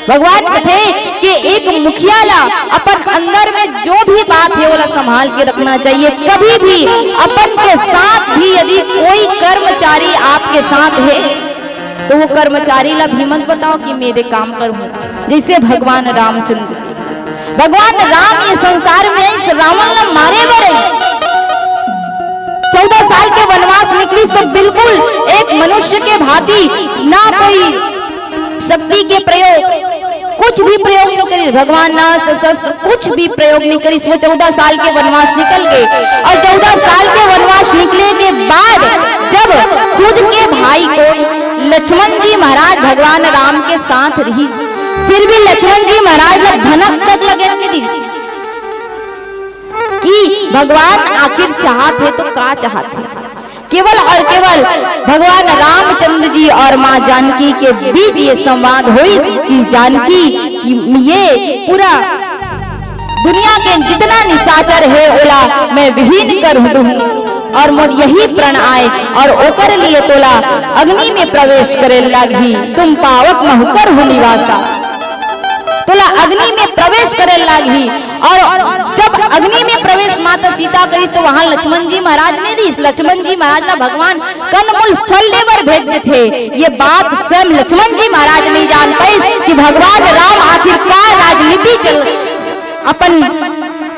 भगवान कथे कि एक मुखिया ला अपन अंदर में जो भी बात है, ओला संभाल के रखना चाहिए। कभी भी अपन के साथ भी यदि कोई कर्मचारी आपके साथ है, तो वो कर्मचारी ला भी मत बताओ कि मेरे काम कर हूँ। जैसे भगवान रामचंद्र, भगवान राम ये संसार में आइस, रावण ला मारे बर आइस। चौदह साल के वनवास निकलिस तो बिल्कुल एक मनुष्य के भांति ना कोई शक्ति के प्रयोग, कुछ भी प्रयोग नहीं करिस भगवान, ना शस्त्र, कुछ भी प्रयोग नहीं करिस। वो चौदह साल के वनवास निकल गए और चौदह साल के वनवास निकले के बाद जब खुद के भाई को लक्ष्मण जी महाराज भगवान राम के साथ रहिस, फिर भी लक्ष्मण जी महाराज ला भनक तक लगे नहीं दिस कि भगवान आखिर चाहत हे तो का चाहत हे। केवल और केवल भगवान रामचंद्र जी और माँ जानकी के बीच ये संवाद होइस कि जानकी कि ये पूरा दुनिया के जितना निशाचर हे, ओला मैं विहीन कर दूं। और मोर यही प्रण आय, और ओकर लिए तोला अग्नि में प्रवेश करे लागही। तुम पावक महुकर हो निवासा, तोला अग्नि में प्रवेश करे लागही। और जब अग्नि में प्रवेश माता सीता करी, तो वहां लक्ष्मण जी महाराज नहीं रहिस। लक्ष्मण जी महाराज ला भगवान कंदमूल फल ले बर भेज देथे। ये बात स्वयं लक्ष्मण जी महाराज नहीं जान पाइस कि भगवान राम आखिर का राजनीति चल, अपन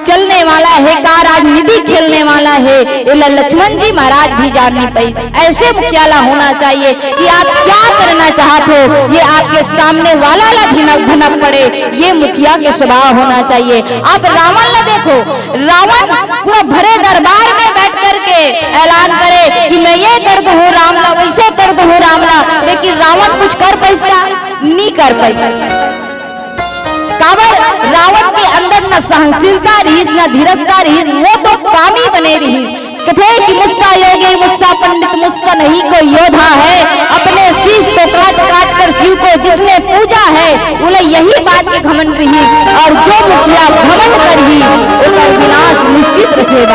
चलने वाला हे, का राजनीति खेलने वाला हे, एला लक्ष्मण जी महाराज भी जान नहीं पाइस। ऐसे मुखिया ला होना चाहिए कि आप क्या करना चाहत हो, ये आपके सामने वाला ला भिनक भिनक पड़े, ये मुखिया के स्वभाव होना चाहिए। आप रावण ला देखो, रावण पूरा भरे दरबार में बैठ करके ऐलान करे कि मैं ये कर दूं राम ला, वैसे कर दूं राम ला, लेकिन रावण कुछ कर पाइस का? नहीं कर पाइस। काबर? रावण के अंदर न सहनशीलता रहिस, न धीरजता रहिस, वो तो कामी बने रहिस। कथे कि मुस्सा योगी, मुस्सा पंडित, मुस्सा नहीं कोई योद्धा है, अपने शीश को काट काट कर शिव को जिसने पूजा है, उन्हें यही बात के घमंड रहिस। और जो मुखिया घमंड करही, ओकर विनाश निश्चित रहिथे।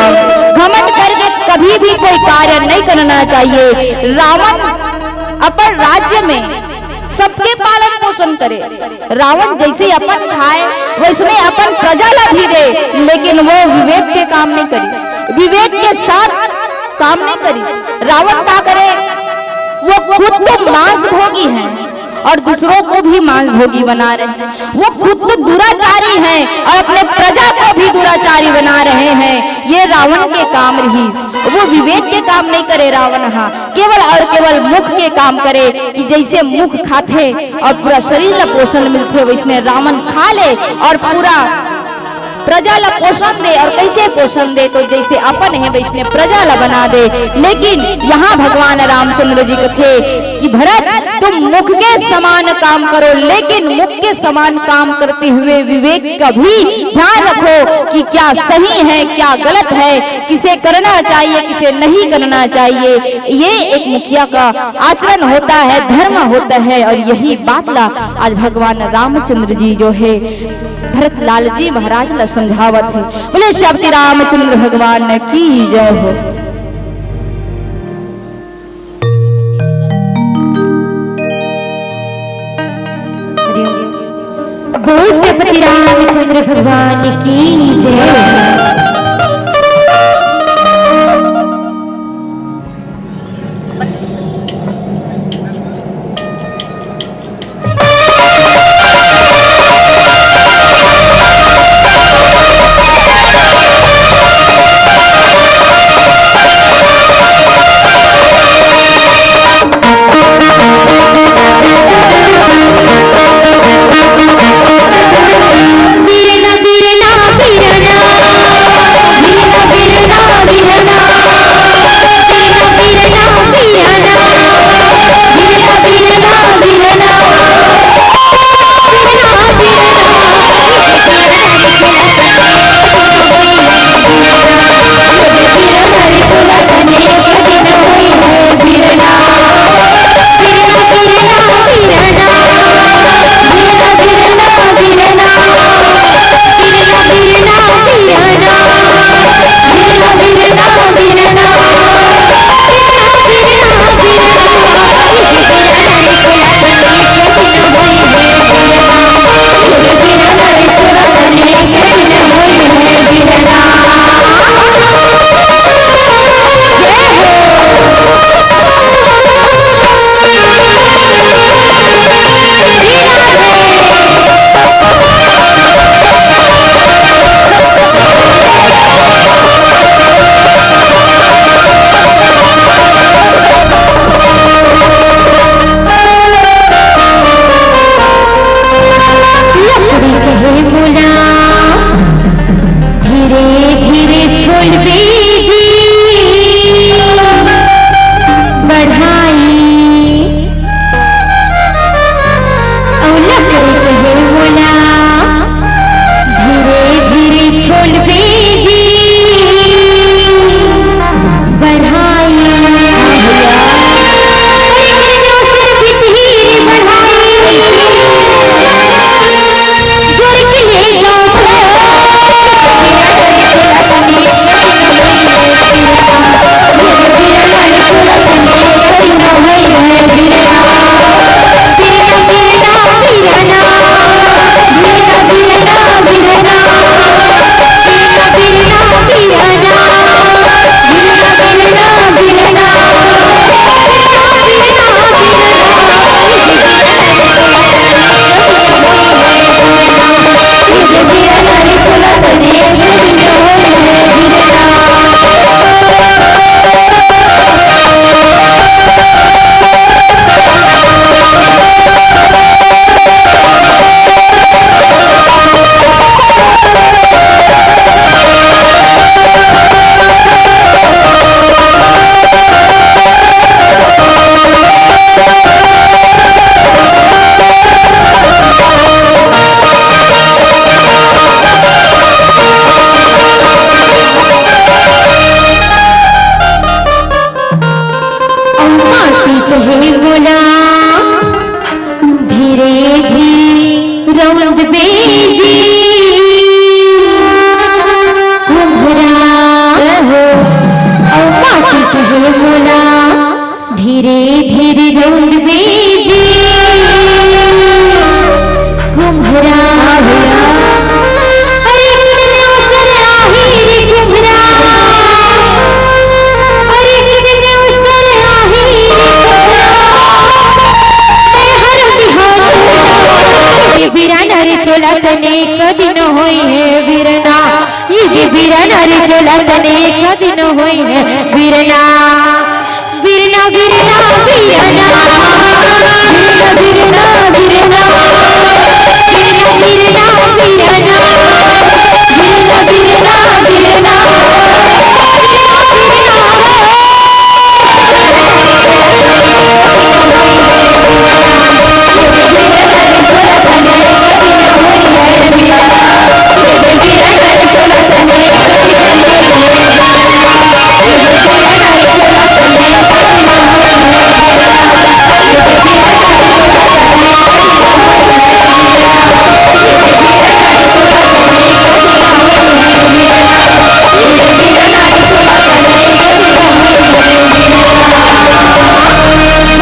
घमंड करके कभी भी कोई कार्य नहीं करना चाहिए। रावण अपन राज्य में सबके पालन पोषण करे। रावण जैसे अपन खाए, वैसने अपन प्रजा ला भी दे, लेकिन वो विवेक के काम नहीं करी, विवेक के साथ काम नहीं करी। रावण का करे? वो खुद तो मांस भोगी है और दूसरों को भी मांस भोगी बना रहे हैं। वो खुद तो दुराचारी हैं और अपने प्रजा को भी दुराचारी बना रहे हैं। ये रावण के काम रहिस, वो विवेक के काम नहीं करे रावण हा। केवल और केवल मुख के काम करे कि जैसे मुख खाथे और पूरा शरीर ला पोषण मिलथे, वैसने रावण खा ले और पूरा प्रजा ला पोषण दे। और कैसे पोषण दे? तो जैसे अपन हे वैसने प्रजा ला बना दे। लेकिन यहाँ भगवान रामचंद्र जी कथे कि भरत, तुम मुख के समान काम करो, लेकिन मुख के समान काम करते हुए विवेक का भी ध्यान रखो कि क्या सही है, क्या गलत है, किसे करना चाहिए, किसे नहीं करना चाहिए। ये एक मुखिया का आचरण होता है, धर्म होता है। और यही बात ला आज भगवान रामचंद्र जी जो है भरत लाल जी महाराज ला समझावत है। बोले श्रीपति रामचंद्र भगवान की जय हो। बोल श्रीपति रामचंद्र भगवान की जय। बेजी कुम्हरा, अउ माटी कहे मोला, धीरे धीरे रौंद बेजी कुम्हरा। अरे कितने अवसर आही रे कुम्हरा, अरे कितने अवसर आही रे कुम्हरा। मैं हर बिहार बिराना रे चोला तने कदिन होई है बिरना, ये बिरना रे चोला तने कदिन होई है बिरना। बिरना, बिरना, बिरना। बिरना, बिरना, बिरना। बिरना, बिरना, बिरना। बिरना, बिरना, बिरना।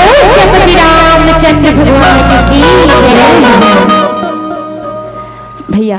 बोल गणपति रामचंद्र भगवान की जय। भैया,